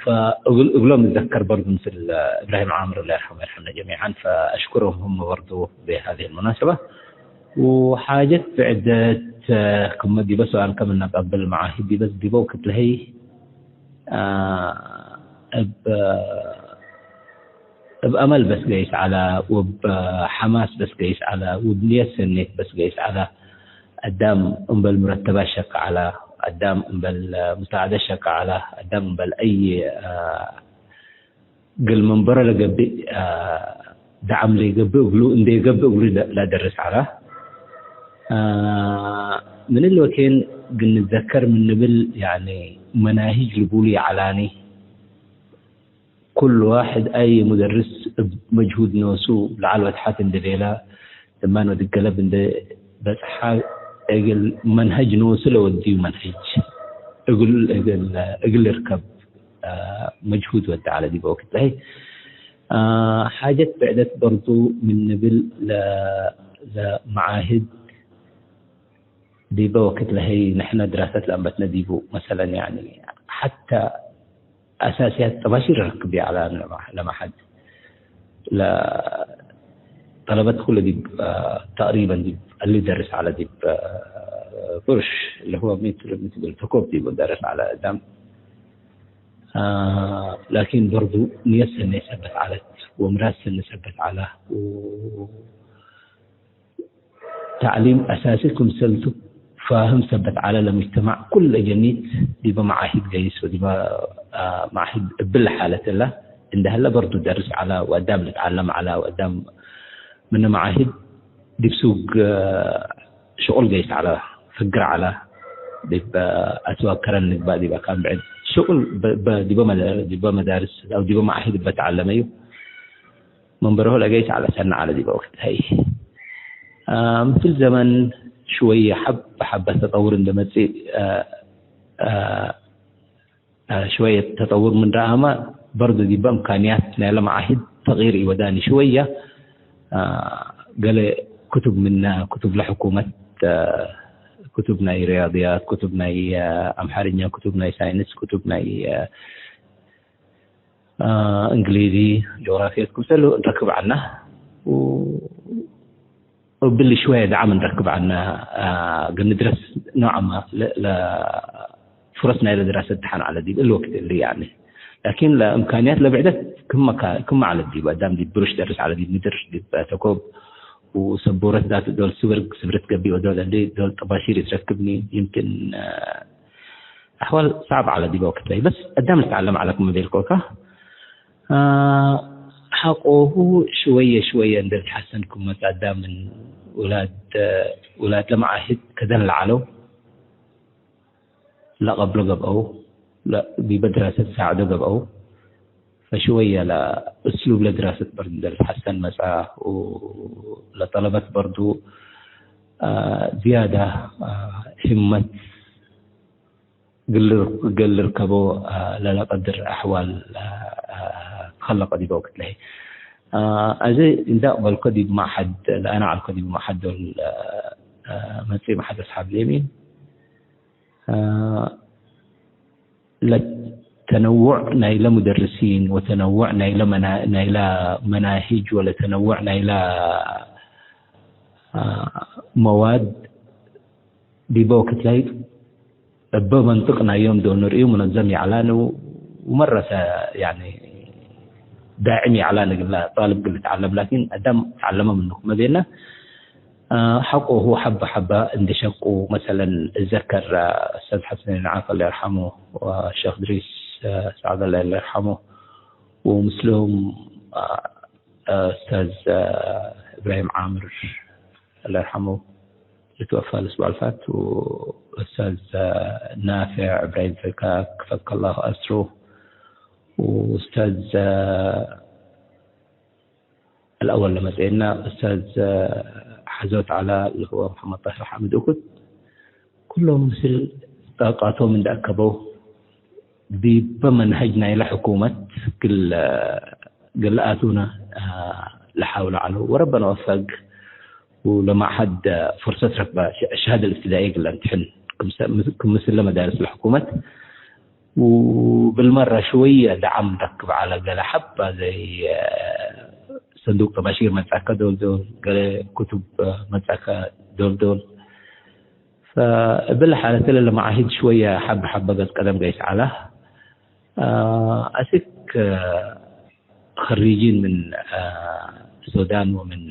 ፈእግል-፣ እግሎም እዘከር በርዱ ምስል እብራሂም ዓምር፣ አላህ የርሐሙ ወየርሐምነ ጀሚዓን፣ ፈአሽኩረሁም ሁመ በርዱ ቢሃዚሂል ሙናሰባ። ወሓጀት ብዕደት፣ ክመ ዲበ ሰኣል ከም እነቀብል መዓሂድ ዲበ፣ ዲበ ወክድ ለሀይ፣ አ፣ እብ፣ እብ አመል በስ ገይስ ዐላ፣ ወእብ ሐማስ በስ ገይስ ዐላ፣ ወእብ ንየት ሰኔት በስ ገይስ ዐላ። አዳም እምበል ሙረተባት ሸክ ዐላ፣ አዳም እምበል ሙሳዕደት ሸክ ዐላ፣ አዳም እምበል አይ፣ አ፣ እግል መንበሮ ለገብእ፣ አ፣ ደዓም ለይገብእ እግሉ፣ እንዴ ገብእ እግሉ ለ-፣ ለደርስ ዐለ። አ፣ ምን እሊ ወኬን እግል ንትዘከር ምን ንብል፣ ያኒ መናሂጅ ልቡሉ ይዐላኒ። ኩሉ ዋሕድ አይ ሙደርስ እብ መጅሁድ ኖሱ ለዐል ወትሐት እንዴ ቤለ፣ እማን ወድገለብ እንዴ በጽሐ፣ እግል መንሀጅ ኖሱ ለወድዩ መንሀጅ እግል፣ እግል፣ እግል ልርከብ፣ አ፣ መጅሁድ ወደ ዐለ ዲበ ወክድ ለሀይ። አ፣ ሓጀት ብዕደት በርዱ ምን ንብል ለ-፣ ለመዓህድ ዲበ ወክድ ለሀይ ንሕነ ድራሰት ለአንበትነ ዲቡ፣ መሰለን፣ ያኒ፣ ሐተ አሳስያት ጠባሺር ረክብ ይዐለ ለመ-፣ ለመዓህድ። ለጠለበት ኩለ ዲብ፣ አ፣ ተቅሪበን ዲብ እሊ ደርስ ዐለ ዲብ፣ አ፣ ፍርሽ፣ እሊ ህወ ሚ ቱ-፣ ሚ ትብል ተኮብ ዲቡ ደርስ ዐለ እዳም። አ፣ ላኪን በርዱ ንየት ሰኔ ሰበት ዐለት ወምራድ ሰኔ ሰበት ዐለ ወ-፣ ተዕሊም አሳሲ ክምሰልቱ ፋህም ሰበት ዐለ ለሙጅተማዕ ኩለ ጀኒት ዲበ መዓሂድ ገይስ ወዲበ፣ አ፣ መዓሂድ እብለ ሓለት እለ እንደ ህለ በርዱ ደርስ ዐለ ወአዳም ልትዓለም ዐለ ወአዳም ምነ መዓሂድ ዲብ ሱግ፣ አ፣ ሽቁል ገይስ ዐለ፣ ፍግር ዐለ፣ ዲብ አስዋቅ ከረን ንግባእ ዲብ አካን ብዕድ ሽቁል በ-፣ በ-፣ ዲበ መደ-፣ ዲበ መዳርስ አው ዲበ መዓሂድ እበ ተዓለመዩ። መንበረሁ ለገይስ ዐለ ሰነ ዐለ ዲበ ወክድ ሀይ። አ፣ ምስል ዘመን ሽወየ ሐብ ሐበ ተጠውር እንደ መጽእ፣ አ፣ አ፣ አ፣ ሽወየ ተጠውር ምን ረአመ በርዱ ዲበ እምካንያት ናይለ መዓሂድ ተቅይር ኢወዳኒ ሽወየ። አ፣ ገሌ ክቱብ ምነ ክቱብ ለሕኩመት፣ አ፣ ክቱብ ናይ ሪያድያት፣ ክቱብ ናይ፣ አ፣ አምሓርኛ፣ ክቱብ ናይ ሳይንስ፣ ክቱብ ናይ፣ አ፣ አ፣ እንግሊዚ፣ ጆግራፊያት ክምሰሉ እንረክብ ዐልነ። ው-፣ እብሊ ሽወየ ደዓም እንረክብ ዐልነ። አ፣ እግል ንድረስ ኖዕማ ለ-፣ ለ-፣ ፍረስ ናይለ ድራሰት ደሐን ዐለ ዲብ እሊ ወቅት እሊ፣ ያኒ። ላኪን ለእምካንያት ለብዕደት ክመ ካ-፣ ክመ ዐለ ዲብ አዳም ዲብ ብሩሽ ደርስ ዐለ ዲብ ምድር፣ ዲብ ተኮብ ወሰቡረት ዛቱ ዶል ስብርግ፣ ስብርት ገቢእ ወዶል እሊ ዶል ጠባሺር ኢትረክብኒ። ይምክን፣ አ፣ አሕዋል ሰዕብ ዐለ ዲበ ወቅት ለሀይ። በስ አዳም ልትዓለም ዐለ ክመ ቤልኮከ። አ፣ ሐቆሁ ሽወየ ሽወየ እንዴ ልትሐሰን ክም መጽአ አዳም ምን ውላድ፣ ውላድ ለመዓህድ ከደን ለዐለው ለቀብሎ ገብአው፣ ለ-፣ ዲበ ድራሰት ሳዕዶ ገብአው። ፈሽወየ ለእስሉብ ለድራሰት በርድ እንዴ ልትሐሰን መጽአ፣ ወለጠለበት በርዱ፣ አ፣ ዝያዳ፣ አ፣ ህመት እግል ልርከቦ ለለቀድር አሕዋል ትከለቀ ዲበ ወቅት ለህይ። አዜ እንዴ አቅበልኮ ዲብ መዐሀድ፣ ለአነ ዐልኮ ዲብ መዐሀድ ዶል መጽእ መሐደስ ሐብሌ ምን ለተነውዕ ናይለ ሙደርሲን ወተነውዕ ናይለ መና-፣ ናይለ መናሂጅ ወለተነውዕ ናይለ መዋድ ዲበ ወክትላይ እበ መንጥቅ ናይ ዮም ዶል ንርእዩ ሙነዘም ይዐላን ወመረሰ ያኒ ዳዕም ይዐላን እግለ ጣልብ እግል ልትዐለም ላኪን አዳም ተዐለመ ምኑ ክመ ቤለ ሐቆሁ ሐበ ሐበ እንዴ ሸቁ መሰለን እዘከር ኡስታዝ ሐሰን ነዓፍ አላህ ይርሐሙ ወሸክ ድሪስ ሰዕድ አላህ ይርሐሙ ወምስልሁም ኡስታዝ እብራሂም ዓምር አላህ ይርሐሙ ልትወፋ ለስቡዕ አልፋት ወኡስታዝ ናፌዕ እብራሂም ፈካክ ፈከላሁ አስሩ ወኡስታዝ አልአወል ለመጽኤና ኡስታዝ ሐዞት ዐላ ለህወ መሐመድ ጣህር ሐምድ እኩት፣ ኩሎም ምስል ጣቃቶም እንዴ አከበው፣ ዲበ መንሀጅ ናይለ ሕኩመት እግል፣ እግል ለአቱነ ለሓውለ ዐለው። ወረበነ ወፈቅ፣ ወለመዕሀድ ፍርሰት ረክበ፣ ሸሃደ ልእብትዳእየ እግል ለእምትሕን፣ ክም ምስለ መዳርስ ለሕኩመት፣ ወብልመረ ሽወየ ደዓም ረክብ ዐለ። ገሌ ሐባ ዘይ ሰንዱቅ ጠባሺር መጽአከ ዶል ዶል፣ ገሌ ክቱብ መጽአከ ዶል ዶል። ፈእብል ሓለት እለ ለመዓሂድ ሽወየ ሐበ ሐበ ገጽ ቀደም ገይስ ዐለ። አስክ ኸሪጂን ምን ሱዳን ወምን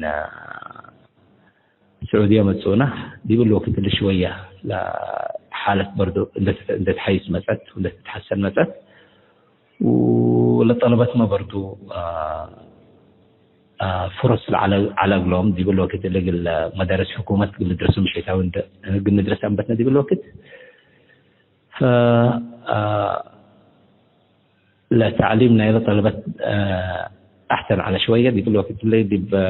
ስዑድየ መጽኡና፣ ዲብ እሊ ወክት እሊ ሽወየ ለሓለት በርዶ እንደ ትተ-፣ እንደ ትሐይስ መጸት ወእንደ ትትሐሰን መጸት፣ ወለጠለበትመ በርዶ፣ አ፣ አ፣ ፍሩስ ለዐለ፣ ዐለ እግሎም፣ ዲብ እሊ ወክት እሊ እግል መዳርስ ሕኩመት እግል ንድረሱ ምሸታዊ እንደ፣ እግል ንድረስ አንበትነ ዲብ እሊ ወክት። ፈ፣ አ፣ ለተዕሊም ናይለ ጠለበት፣ አ፣ አሕሰን ዐለ ሽወየ። ዲብ እሊ ወክት እሊ ዲብ፣ አ፣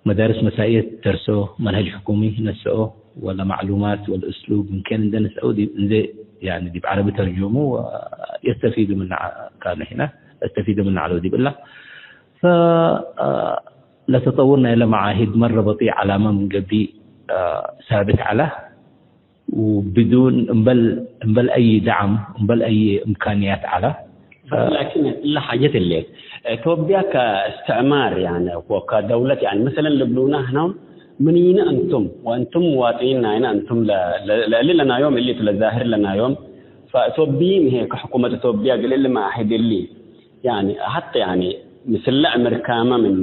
መዳርስ መሳእየት ደርሶ፣ መንሀጅ ሕኩሚ ነስኦ፣ ወለመዕሉማት ወለእስሉብ ምን ኬን እንዴ ነስአው ዲብ፣ እንዴ፣ ያኒ ዲብ ዐረቢ ተርጁሙ፣ የስተፊዱ ምነ ዐ-፣ ካኑ ሒነ የስተፊዱ ምነ ዐለው ዲብ እላ። ፈ፣ አ፣ ለተጠውር ናይለ መዓሂድ መረ በጢዕ ዐላመ ምን ገብእ፣ አ፣ ሳብት ዐለ። ወብዱን እምበል፣ እምበል አይ ደዓም፣ እምበል አይ እምካንያት ዐለ። በስ ላኪን እለ ሓጀት እሌት፣ እቶብያ ከእስትዕማር ያኒ ወከደውለት ያኒ መሰለን ልብሉና ህናም ምኒነ እንቱም ወእንቱም ሙዋጥኒን ናይነ እንቱም ለ-፣ ለ-፣ ለእሊ ለናዮም እሊ ቱ ለዛህር ለናዮም ፈእቶብይን ህዬ ከሕኩመት እቶብያ እግል እሊ መዓሂድ እሊ ያኒ ሐቴ ያኒ ምስል ለዕምርካመ ምን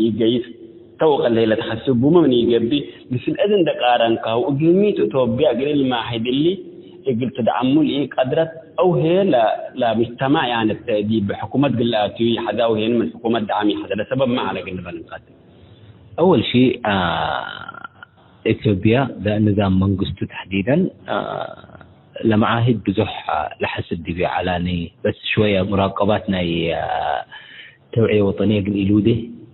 ኢገይስ፣ ተወቀል ህዬ ለተሐስቡመ ምን ኢገብእ፣ ምስል እዝ እንዴ ቃረንካሁ፣ እግልሚ ቱ እቶብያ እግል እሊ መዓሂድ እሊ እግል ትድዓሙ ለኢቀድረት፣ አው ህዬ ለ-፣ ለሙጅተማዕ ያኒ ዲብ ሕኩመት እግል ለአትዩ ይሐዛ፣ አው ህዬ ምን ሕኩመት ደዓም ይሐዛ፣ ለሰበብ ማ ዐለ እግል ንበል እንቀድም። አወል ሺ፣ አ፣ ኢትዮጵያ ለንዛም መንግስቱ ተሕዲደን፣ አ፣ ለመዓሂድ ብዙሕ ለሐስድ ዲብዩ ዐላኒ፣ በስ ሽወየ ሙራቀባት ናይ፣ አ፣ ተውዕየ ወጠንየ እግል ኢሉዴ፣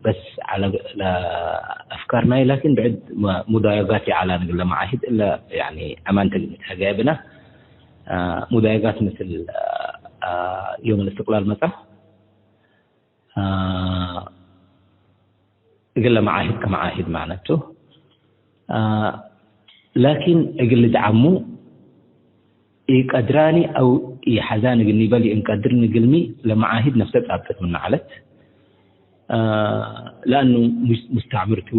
በስ ዐለ ለአፍካር ናይ፣ ላኪን ብዕድ መ-፣ ሙዳየጋት ይዐላኒ እግል ለመዓሂድ እለ፣ ያኒ፣ አማንተ እግል ንትሐገየ ብነ፣ አ፣ ሙዳየጋት ምስል፣ አ፣ ዮም እልስትቅላል መጽአ፣ አ፣ እግለ መዓሂድ ከመዓሂድ ማዕነቱ፣ አ፣ ላኪን እግል ልድዓሙ ኢቀድራኒ አው ኢሐዛን እግል ኒበል ይእንቀድር እግልሚ ለመዓሂድ ነፍሰ ጻብጠት ምነ ዐለት። አ፣ ለአኑ ሙስ-፣ ሙስተዕምርቱ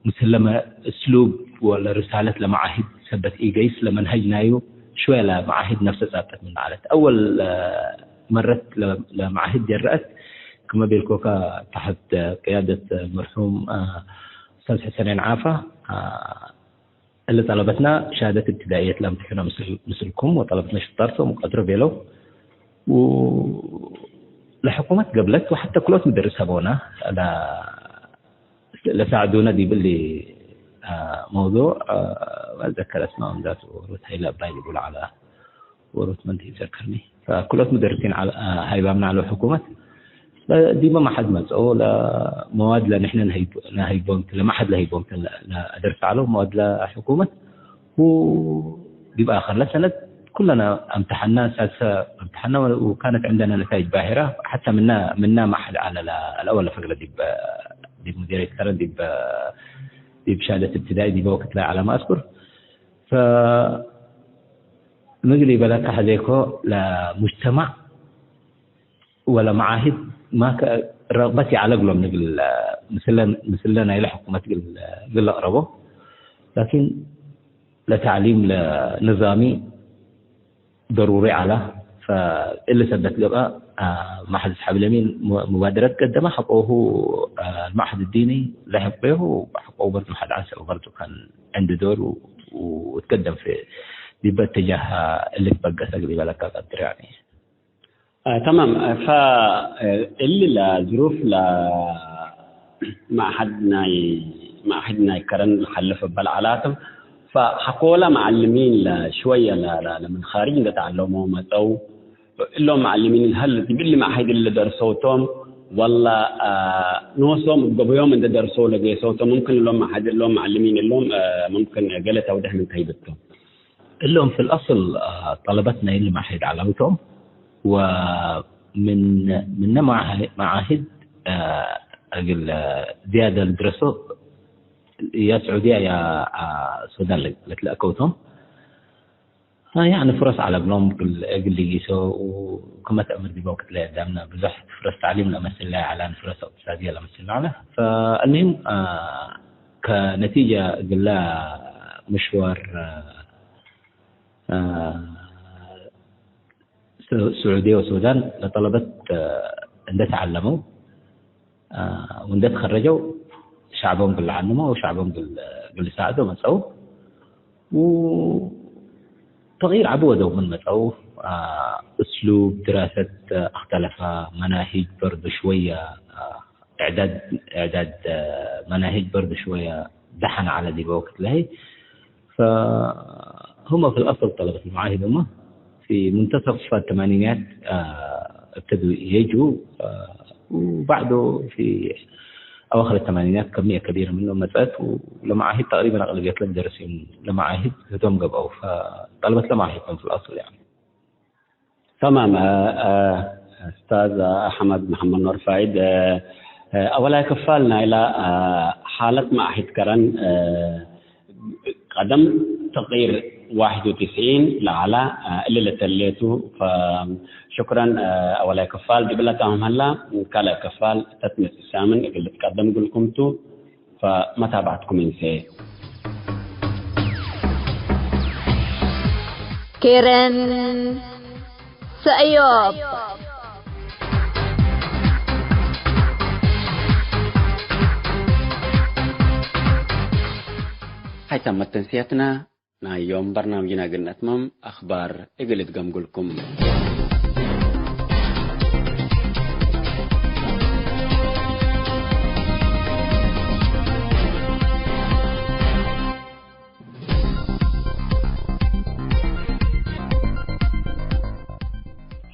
ምስለመ እስሉብ ወለ ርሳለት ለመዓሂድ ሰበት ኢገይስ ለመንሀጅ ናዩ ሽወየ ለመዓሂድ ነፍሰ ጻብጠት ምነ ዐለት። አወል፣ አ፣ መረት ለ-፣ ለመዓሂድ ጀረአት፣ ክመ ቤልኮከ፣ ተሐት ቅያደት መርሑም፣ አ፣ ኡስታዝ ሕሰኔን ዓፋ፣ አ፣ እሊ ጠለበትና ሻሃደት እብትዳእየት ለአምትሕኖ ምስል-፣ ምስልኩም ወጠለበትና ሽጣር ቶም ወቀድሮ ቤለው። ው-፣ ለሕኩመት ገብለት ወሐተ ክሎት ምደርስ ሀቦና ለ-፣ ለሳዕዱነ ዲብ እሊ፣ አ፣ መውዱዕ፣ አ፣ ወአትዘከር አስማኦም ዛቱ ወሩት ሀይለ አባይ ዲቡ ለዐለ ወሩት መን ኢትዘከርኒ። ፈክሎት ሙደርሲን ዐለ-፣ አ፣ ሃይባምና ዐለው ሕኩመት። ለ-፣ ዲበ መሐድ መጽኦ፣ ለመዋድ ለንሕነ ነሀይብ-፣ ነሀይቦም ተ-፣ ለመሐድ ለሀይቦም ተ-፣ ለ-፣ ለአደርስ ዐለው መዋድ ለሕኩመት፣ ወዲብ አከር ለሰነት ኩለና አምተሐና፣ ሳድሰ አምተሐና፣ ወካነት ዕንደና ነታይጅ ባሂራ፣ ሐታ ምና፣ ምና መሐድ ዐለ ለ-፣ ለአወለ ፈግረ ዲብ፣ ዲብ ሙዲርየት ከረን ዲብ፣ ዲብ ሻሀደት እብትዳኢ ዲበ ወቅት ላይ ዐለ ማ አዝኩር። ፈ-፣ ምግል ኢበለከ ሐዜኮ ለሙጅተማዕ ወለመዓሂድ ማ ከ-፣ ረቅበት ይዐለ እግሎም እግል ምስለ፣ ምስለ ናይለ ሕኩመት እግል፣ እግል ለአቅረቦ። ላኪን ለተዕሊም ለንዛሚ ደሩሪ ዐለ። ፈእሊ ሰበት ገብአ፣ አ፣ መሐድ አስሓብ ለሚን ሙ-፣ ሙባደረት ቀደመ። ሐቆሁ፣ አ፣ አልመዕሀድ ዲኒ ለሕቄሁ ሐቆሁ በርዱ መሐድ ዐንሰ በርዱ ካን ዕንዱ ዶር ው-፣ ወትቀደም ፊ ዲበ እትጃህ እሊ ትበገሰ እግል ኢበለከ ቀድር ያኒ። አ፣ ተማም። ፈ፣ አ፣ እሊ ለዝሩፍ ለመዕሀድ ናይ፣ መዕሀድ ናይ ከረን ለሐልፍ እበ ለዐላትም፣ ፈሐቆለ መዐልሚን ለሽወየ ለ-፣ ለ-፣ ለምን ኻርጅ እንደ ተዐለሞ መጸው። እሎም መዐልሚን ሀል ዲብ እሊ መዕሀድ እሊ ደርሰው ቶም፣ ወላ፣ አ፣ ኖሶም እብ ገበዮም እንደ ደርሰው ለጌሰው ቶም፣ ሙምክን እሎም መዕሀድ እሎም መዐልሚን እሎም፣ አ፣ ሙምክን ገሌ ተውደሕ ምን ተህይብ ቶም። እሎም ፊል አስል፣ አ፣ ጠለበት ናይ እሊ መዓሂድ ዐለው ቶም፣ ወምን፣ ምነ መዓ-፣ መዓሂድ፣ አ፣ እግል ዝያደ ልድረሶ ያ ስዑድያ ያ፣ አ፣ ሱዳን ለ-፣ ለትለአከው ቶም። አ፣ ያዕኒ ፍረስ ዐለ እግሎም እግል፣ እግል ሊጊሶ ወክመ ተአምር ዲበ ወቅት ለአዳምነ ብዙሕ ፍረስ ተዕሊም ለመስል ዐለ፣ ፍረስ እቅትሳድየ ለመስል ዐለ። ፈአልሙሂም፣ አ፣ ከነቲጀ እግለ ምሽዋር፣ አ፣ ሱ-፣ ስዑድየ ወሱዳን ለጠለበት፣ አ፣ እንደ ተዐለመው፣ አ፣ ወእንደ ተኸረጀው ሸዕቦም እግል ለዐልሞ ወሸዕቦም እግል፣ እግል ልሳዕዶ መጸው። ወተግይር ዐቢ ወደው ምን መጸው፣ አ፣ እስሉብ ድራሰት አክተለፈ፣ መናሂጅ በርዱ ሽወየ፣ አ፣ እዕዳድ፣ እዕዳድ፣ አ፣ መናሂጅ በርዱ ሽወየ ደሐን ዐለ ዲበ ወቅት ለሀይ። ፈሁመ ፊል አስል ጠለበት ልመዓሂድ ሁመ ፊ ሙንተሰፍ ተማኒንያት፣ አ፣ እብተዱ የጁ፣ አ፣ ወባዕዶ ፊ አዋክር ተማኒንያት ከምየ ከቢረ ምኖም መጽአት፣ ወለመዓሂድ ተቅሪበን አቅልብየት ለሙደርሲን ለመዓሂድ ህቶም ገብአው። ፈጠለበት ለመዓሂድ ቶም ፊል አስል ያኒ። ተማም፣ አ፣ አ፣ ኡስታዝ አሕመድ መሐመድ ኑር ፋይድ፣ አ፣ አ፣ አወላይ ክፋል ናይላ፣ አ፣ ሓለት መዓሂድ ከረን፣ አ፣ ቀደም ተቅሪር ዋሕድ ወትስዒን ለዐላ፣ አ፣ እሊ ለተሌቱ። ፈ-፣ ሹክረን፣ አ፣ አወላይ ክፋል ዲብለ ታምም ሀላ፣ ካልእ ክፋል ተትመጽእ ሳምን እግል ልትቀደም እግልኩም ቱ። ፈመታብዐትኩም እንሴ። ኬረን ሰእዮብ። ሀይታም መተንስያትና ናይ ዮም በርናምጅና እግል ነትመም፣ አክባር እግል እትገምጉልኩም።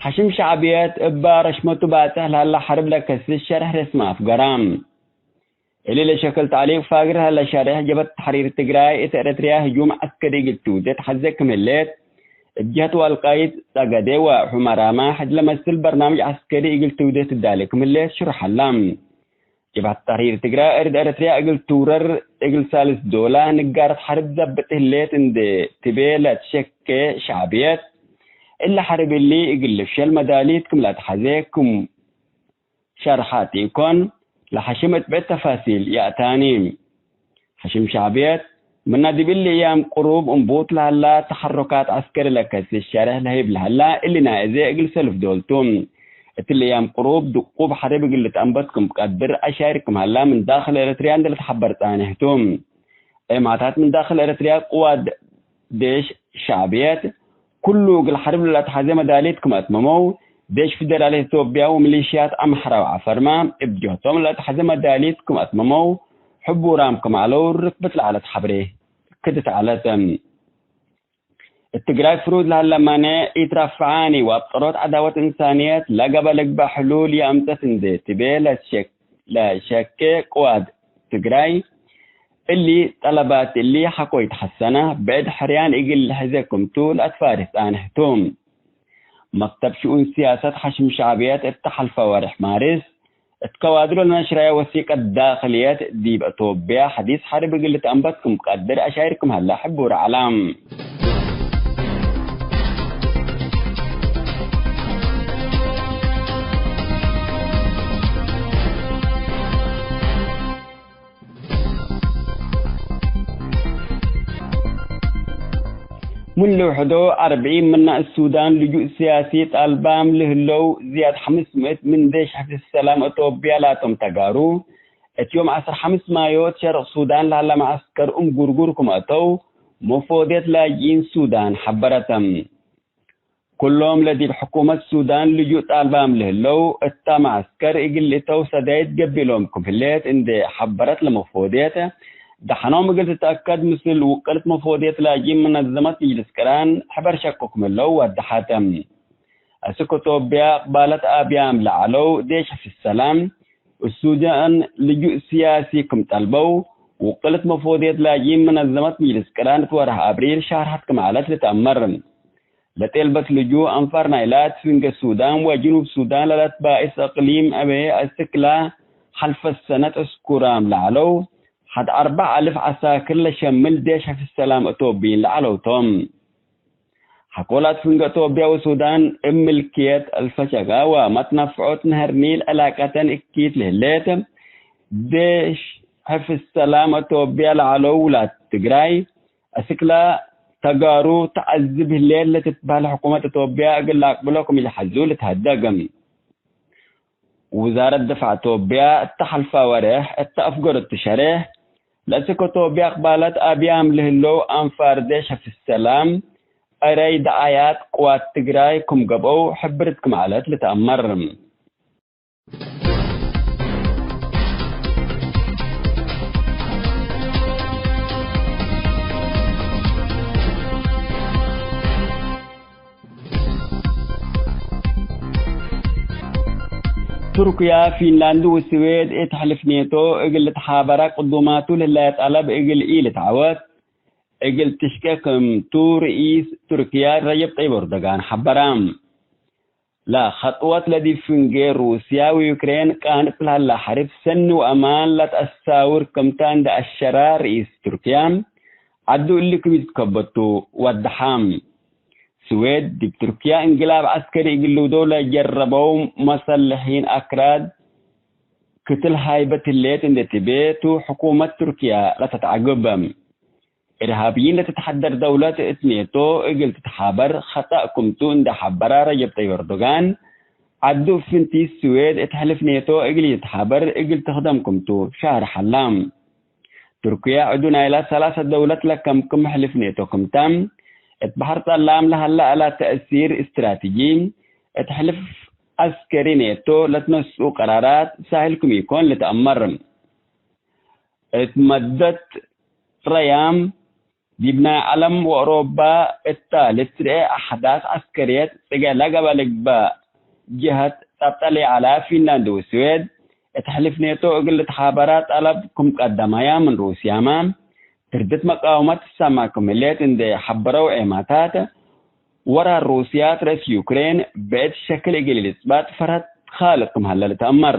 ሐሽም ሸዕብየት እበ ረሽመቱ ባጽሕ ለሀለ ሐርብ ለከስስ ሸርሕ ሬስመ አፍገረ። እሊ ለሸክል ተዕሊቅ ፋግር ሀለ ሸሬሕ፣ ጀብሀት ተሕሪር ትግራይ እት ኤረትርያ ህጁም ዐስከሪ እግል ትውዴ ተሐዜ ክም ህሌት፣ እብ ጀህት ወልቃይት ጸገዴ ወሑመራማ ሕድ ለመስል በርናምጅ ዐስከሪ እግል ትውዴ ትዳሌ ክም ህሌት ሽሩሕ ሀላ። ጀብሀት ተሕሪር ትግራይ እት ኤረትርያ እግል ትውረር እግል ሳልስ ዶላ ንጋረት ሐርብ ዘብጥ ህሌት እንዴ ትቤ ለትሸኬ ሸዕብየት፣ እሊ ሐርብ እሊ እግል ልፍሸል መዳሊት ክም ለአትሐዜ ክም ሸርሐት ኢኮን፣ ለሐሽም እት ብዕድ ተፋሲል ይአታኒ። ሐሽም ሸዕብየት፣ ምነ ዲብ እሊ እያም ቅሩብ እንቡት ለሀላ ተሐሩካት ዐስከሪ ለከስስ ሸርሕ ለህይብ ለሀላ፣ እሊ ናይ አዜ እግል ሰልፍ ዶል ቱ። እትሊ እያም ቅሩብ ድቁብ ሐርብ እግል ልትአንበት ክም ቀድር አሻይር ክም ሀላ ምን ዳክል ኤረትርያ እንዴ ለተሐበር ጻኔሕ ቱ። ኤማታት ምን ዳክል ኤረትርያ ቅዋት ዴሽ ሸዕብየት፣ ኩሉ እግል ሐርብ ለለአትሐዜ መዳሊት ክም አትመመው፣ ዴሽ ፊደራል ኢትዮጵያ ወሚሊሽያት አምሐራ ወዐፈርመ እብ ጀህቶም ለለአትሐዜ መዳሊት ክም አትመመው፣ ሕቡራም ክም ዐለው ርክበት ለዐለት ሐብሬ ክድት ዐለት። እት ትግራይ ፍሩድ ለሀለ ማኔዕ ኢትረፈዓኒ ወአብጠሮት ዐዳወት እንሳንየት ለገበ ልግበእ ሕሉል የአምጸት እንዴ ትቤ ለሸክ-፣ ለሸኬ ቅዋት ትግራይ፣ እሊ ጠለባት እሊ ሐቆ ኢተሐሰነ፣ ብዕድ ሕርያን እግል ልሕዜ ክምቱ ለአትፋርህ ጻንሕ ቱ። መክተብ ሽኡን ሲያሰት ሐሽም ሸዕብየት እተ ሐልፈ ወሬሕ ማርስ፣ እት ከዋድሮ ለነሽረየ ወሲቀት ዳክልየት ዲብ አቶብያ ሐዲስ ሐርብ እግል ልትአንበት ክም ቀድር አሻይር ክም ሀለ ሕቡር ዐለ። ምን ልውሕዶ አርብዒን ምነ እት ሱዳን ልጁእ ስያሲ ጣልባም ለህለው ዝያድ ሐምስ ምእት ምን ዴሽ ሕፍዝ ሰላም አቶብያ ላቶም ተጋሩ፣ እት ዮም ዐስር ሐምስ ማዮ እት ሸርቅ ሱዳን ለሀለ መዐስከር እም ጉርጉር ክም አተው መፎድየት ላጅኢን ሱዳን ሐበረተ። ኩሎም ለዲብ ሕኩመት ሱዳን ልጁእ ጣልባም ለህለው እታ መዐስከር እግል ልእተው ሰዳይት ገብእ እሎም ክም ህሌት እንዴ ሐበረት ለመፎድየት፣ ደሐኖም እግል ትትአከድ ምስል ውቅልት መፎድየት ላጅኢን መነዘመት ምጅልስ ቅራን ሕበር ሸቁ ክም ህለው ወደሐተ። አስክ ቶብያ እቅባለት አብያም ለዐለው ዴሽ ሕፍዝ ሰላም፣ እት ሱዳን ልጁእ ስያሲ ክም ጠልበው፣ ውቅልት መፎድየት ላጅኢን መነዘመት ምጅልስ ቅራን እት ወርሕ አብሪል ሻርሐት ክም ዐለት ልትአመር። ለጤልበት ልጁእ አንፋር ናይላ እት ፍንገ ሱዳን ወጅኑብ ሱዳን ለለትባእስ እቅሊም አቤ አስክላ ሐልፈት ሰነት ዕስኩራም ለዐለው፣ ሐድ አርበዕ አልፍ ዐሳክር ለሸምል ዴሽ ሕፍዝ ሰላም አቶብይን ለዐለው ቶም። ሐቆላት ፍንገ አቶብያ ወሱዳን እብ ምልክየት አልፈሸጋ ወመትነፍዖት ነሀር ኒል ዕላቀተን እኪት ለህሌት፣ ዴሽ ሕፍዝ ሰላም አቶብያ ለዐለው ውላድ ትግራይ፣ አስክላ ተጋሩ ተዐዝብ ህሌት ለትትበህል ሕኩመት አቶብያ እግል ለአቅብሎ ክም ኢለሐዙ ልትሀደግ። ውዛረት ድፋዕ ቶብያ እተ ሐልፈ ወሬሕ እተ አፍገረቱ ሸሬሕ፣ ለአስክ ቶብያ እቅባለት አብያም ለህለው አንፋር ዴሽ ሕፍዝ ሰላም፣ አረይ ደዓያት ቅዋት ትግራይ ክም ገብአው ሕብርት ክም ዐለት ልትአመር። ቱርክያ፣ ፊንላንድ ወስዌድ እት ሕልፍ ኔቶ እግል ልትሓበራ ቅዱማቱ ለህለየ ጠለብ እግል ኢልትዐወት እግል ትሽቄ ክምቱ ርኢስ ቱርክያ ረጀብ ጠይብ ኤርዶጋን ሐበረ። ለኸጥወት ለዲብ ፍንጌ ሩስያ ወዩክሬን ቃንጽ ለሀላ ሐርብ ሰኒ ወአማን ለተአሳውር ክምታ እንደ አሸራ ርኢስ ቱርክያ፣ ዐዱ እሊ ክም ኢትትከበቱ ወደሐ። ስዌድ ዲብ ቱርክያ እንግላብ ዐስከሪ እግል ልውደው ለጀረበው መሰልሒን አክራድ ክትል ሃይበት ህሌት እንዴ ትቤ ቱ ሕኩመት ቱርክያ ለተትዐግብ። እርሃብይን ለትትሐደር ደውለት እት ኔቶ እግል ትትሓበር ኸጠእ ክምቱ እንዴ ሐበረ ረጀብ ጠይብ ኤርዶጋን፣ ዐዱ እብ ፍንቲት ስዌድ እት ሕልፍ ኔቶ እግል ኢትትሓበር እግል ትክደም ክምቱ ሻርሕ ሀላ። ቱርክየ ዐዱ ናይላ ሰላሰ ደውለት ለከምክም ሕልፍ ኔቶ ክምተ፣ እት በሐር ጸላም ለሀለ አላት ተእሲር እስትራትጂ፣ እት ሕልፍ ዐስከሪ ኔቶ ለትነስኡ ቀራራት ሳህል ክም ኢኮን ልትአመር። እት መደት ረያም፣ ዲብ ናይ ዐለም ወአውሮባ እታ ልትርኤ አሕዳስ ዐስከርየት ጽገ ለገበ ልግበእ ጀሀት ጸብጠ ለይዐለ ፊንላንድ ወስዌድ፣ እት ሕልፍ ኔቶ እግል ልትሓበራ ጠለብ ክም ቀደመያ ምን ሩስያመ፣ ትርድት መቃወመት ትሰመዕ ክም ህሌት እንዴ ሐበረው ዔማታት፣ ወራር ሩስያ እት ረአስ ዩክሬን ብዕድ ሸክል እግል ኢልጽበጥ ፈርሀት ካልቅ ክም ሀለ ልትአመር።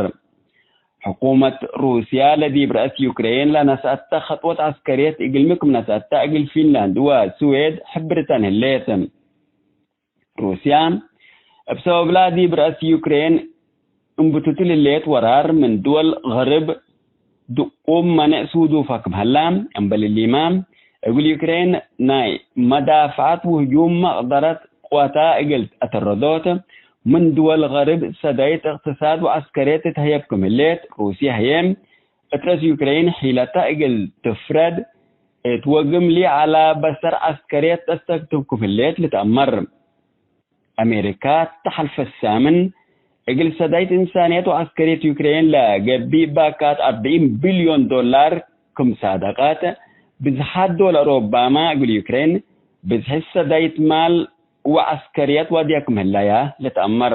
ሕኩመት ሩስያ ለዲብ ረአስ ዩክሬን ለነስአተ ኸጥወት ዐስከርየት እግልሚ ክም ነስአተ እግል ፊንላንድ ወስዌድ ሕብርተን ህሌት። ሩስያ እብ ሰበብላ ዲብ ረአስ ዩክሬን እንብቱቱ ለህሌት ወራር ምን ድወል ገርብ ድቁም መኔዕ ሱዱፈ ክም ሀላ፣ እምበል እሊመ፣ እግል ዩክሬን ናይ መዳፍዐት ወህጁም መቅደረት ቅወታ እግል አተረዶት፣ ምን ድወል ገርብ ሰዳይት እቅትሳድ ወዐስከርየት ትትሀየብ ክም ህሌት፣ ሩስየ ህዬ እት ረአስ ዩክሬን ሒለተ እግል ትፍረድ እት ወግም ሊዐላ በሰር ዐስከርየት ተስተክትብ ክም ህሌት ልትአመር። አሜሪካ፣ ተሐልፈ ሳምን እግል ሰዳይት እንሳንየት ወዐስከርየት ዩክሬን ለገብእ ባካት አርበዒን ቢልዮን ዶላር ክም ሳደቀት፣ ብዝሓት ዶል አውሮባመ እግል ዩክሬን ብዝሒ ሰዳይት ማል ወዐስከርያት ዋድያ ክም ህላያ ልትአመር።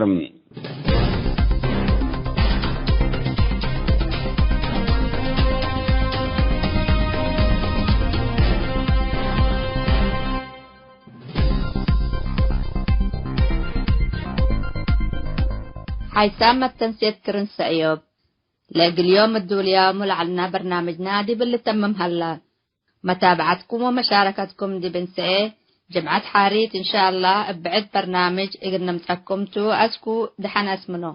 ሓይሳም መተንሴት ክርን ሰእዮብ። ለእግል ዮም እዱልያሙ ለዐልና በርናምጅና ዲብ ልተምም ሀላ። መታብዐትኩም ወመሻረከትኩም ዲብ እንሰኤ ጅምዐት ሓሪት እንሻአላህ እብ ብዕድ በርናምጅ እግል ንምጸኩም ቱ። አስኩ ደሐን አስምኖ።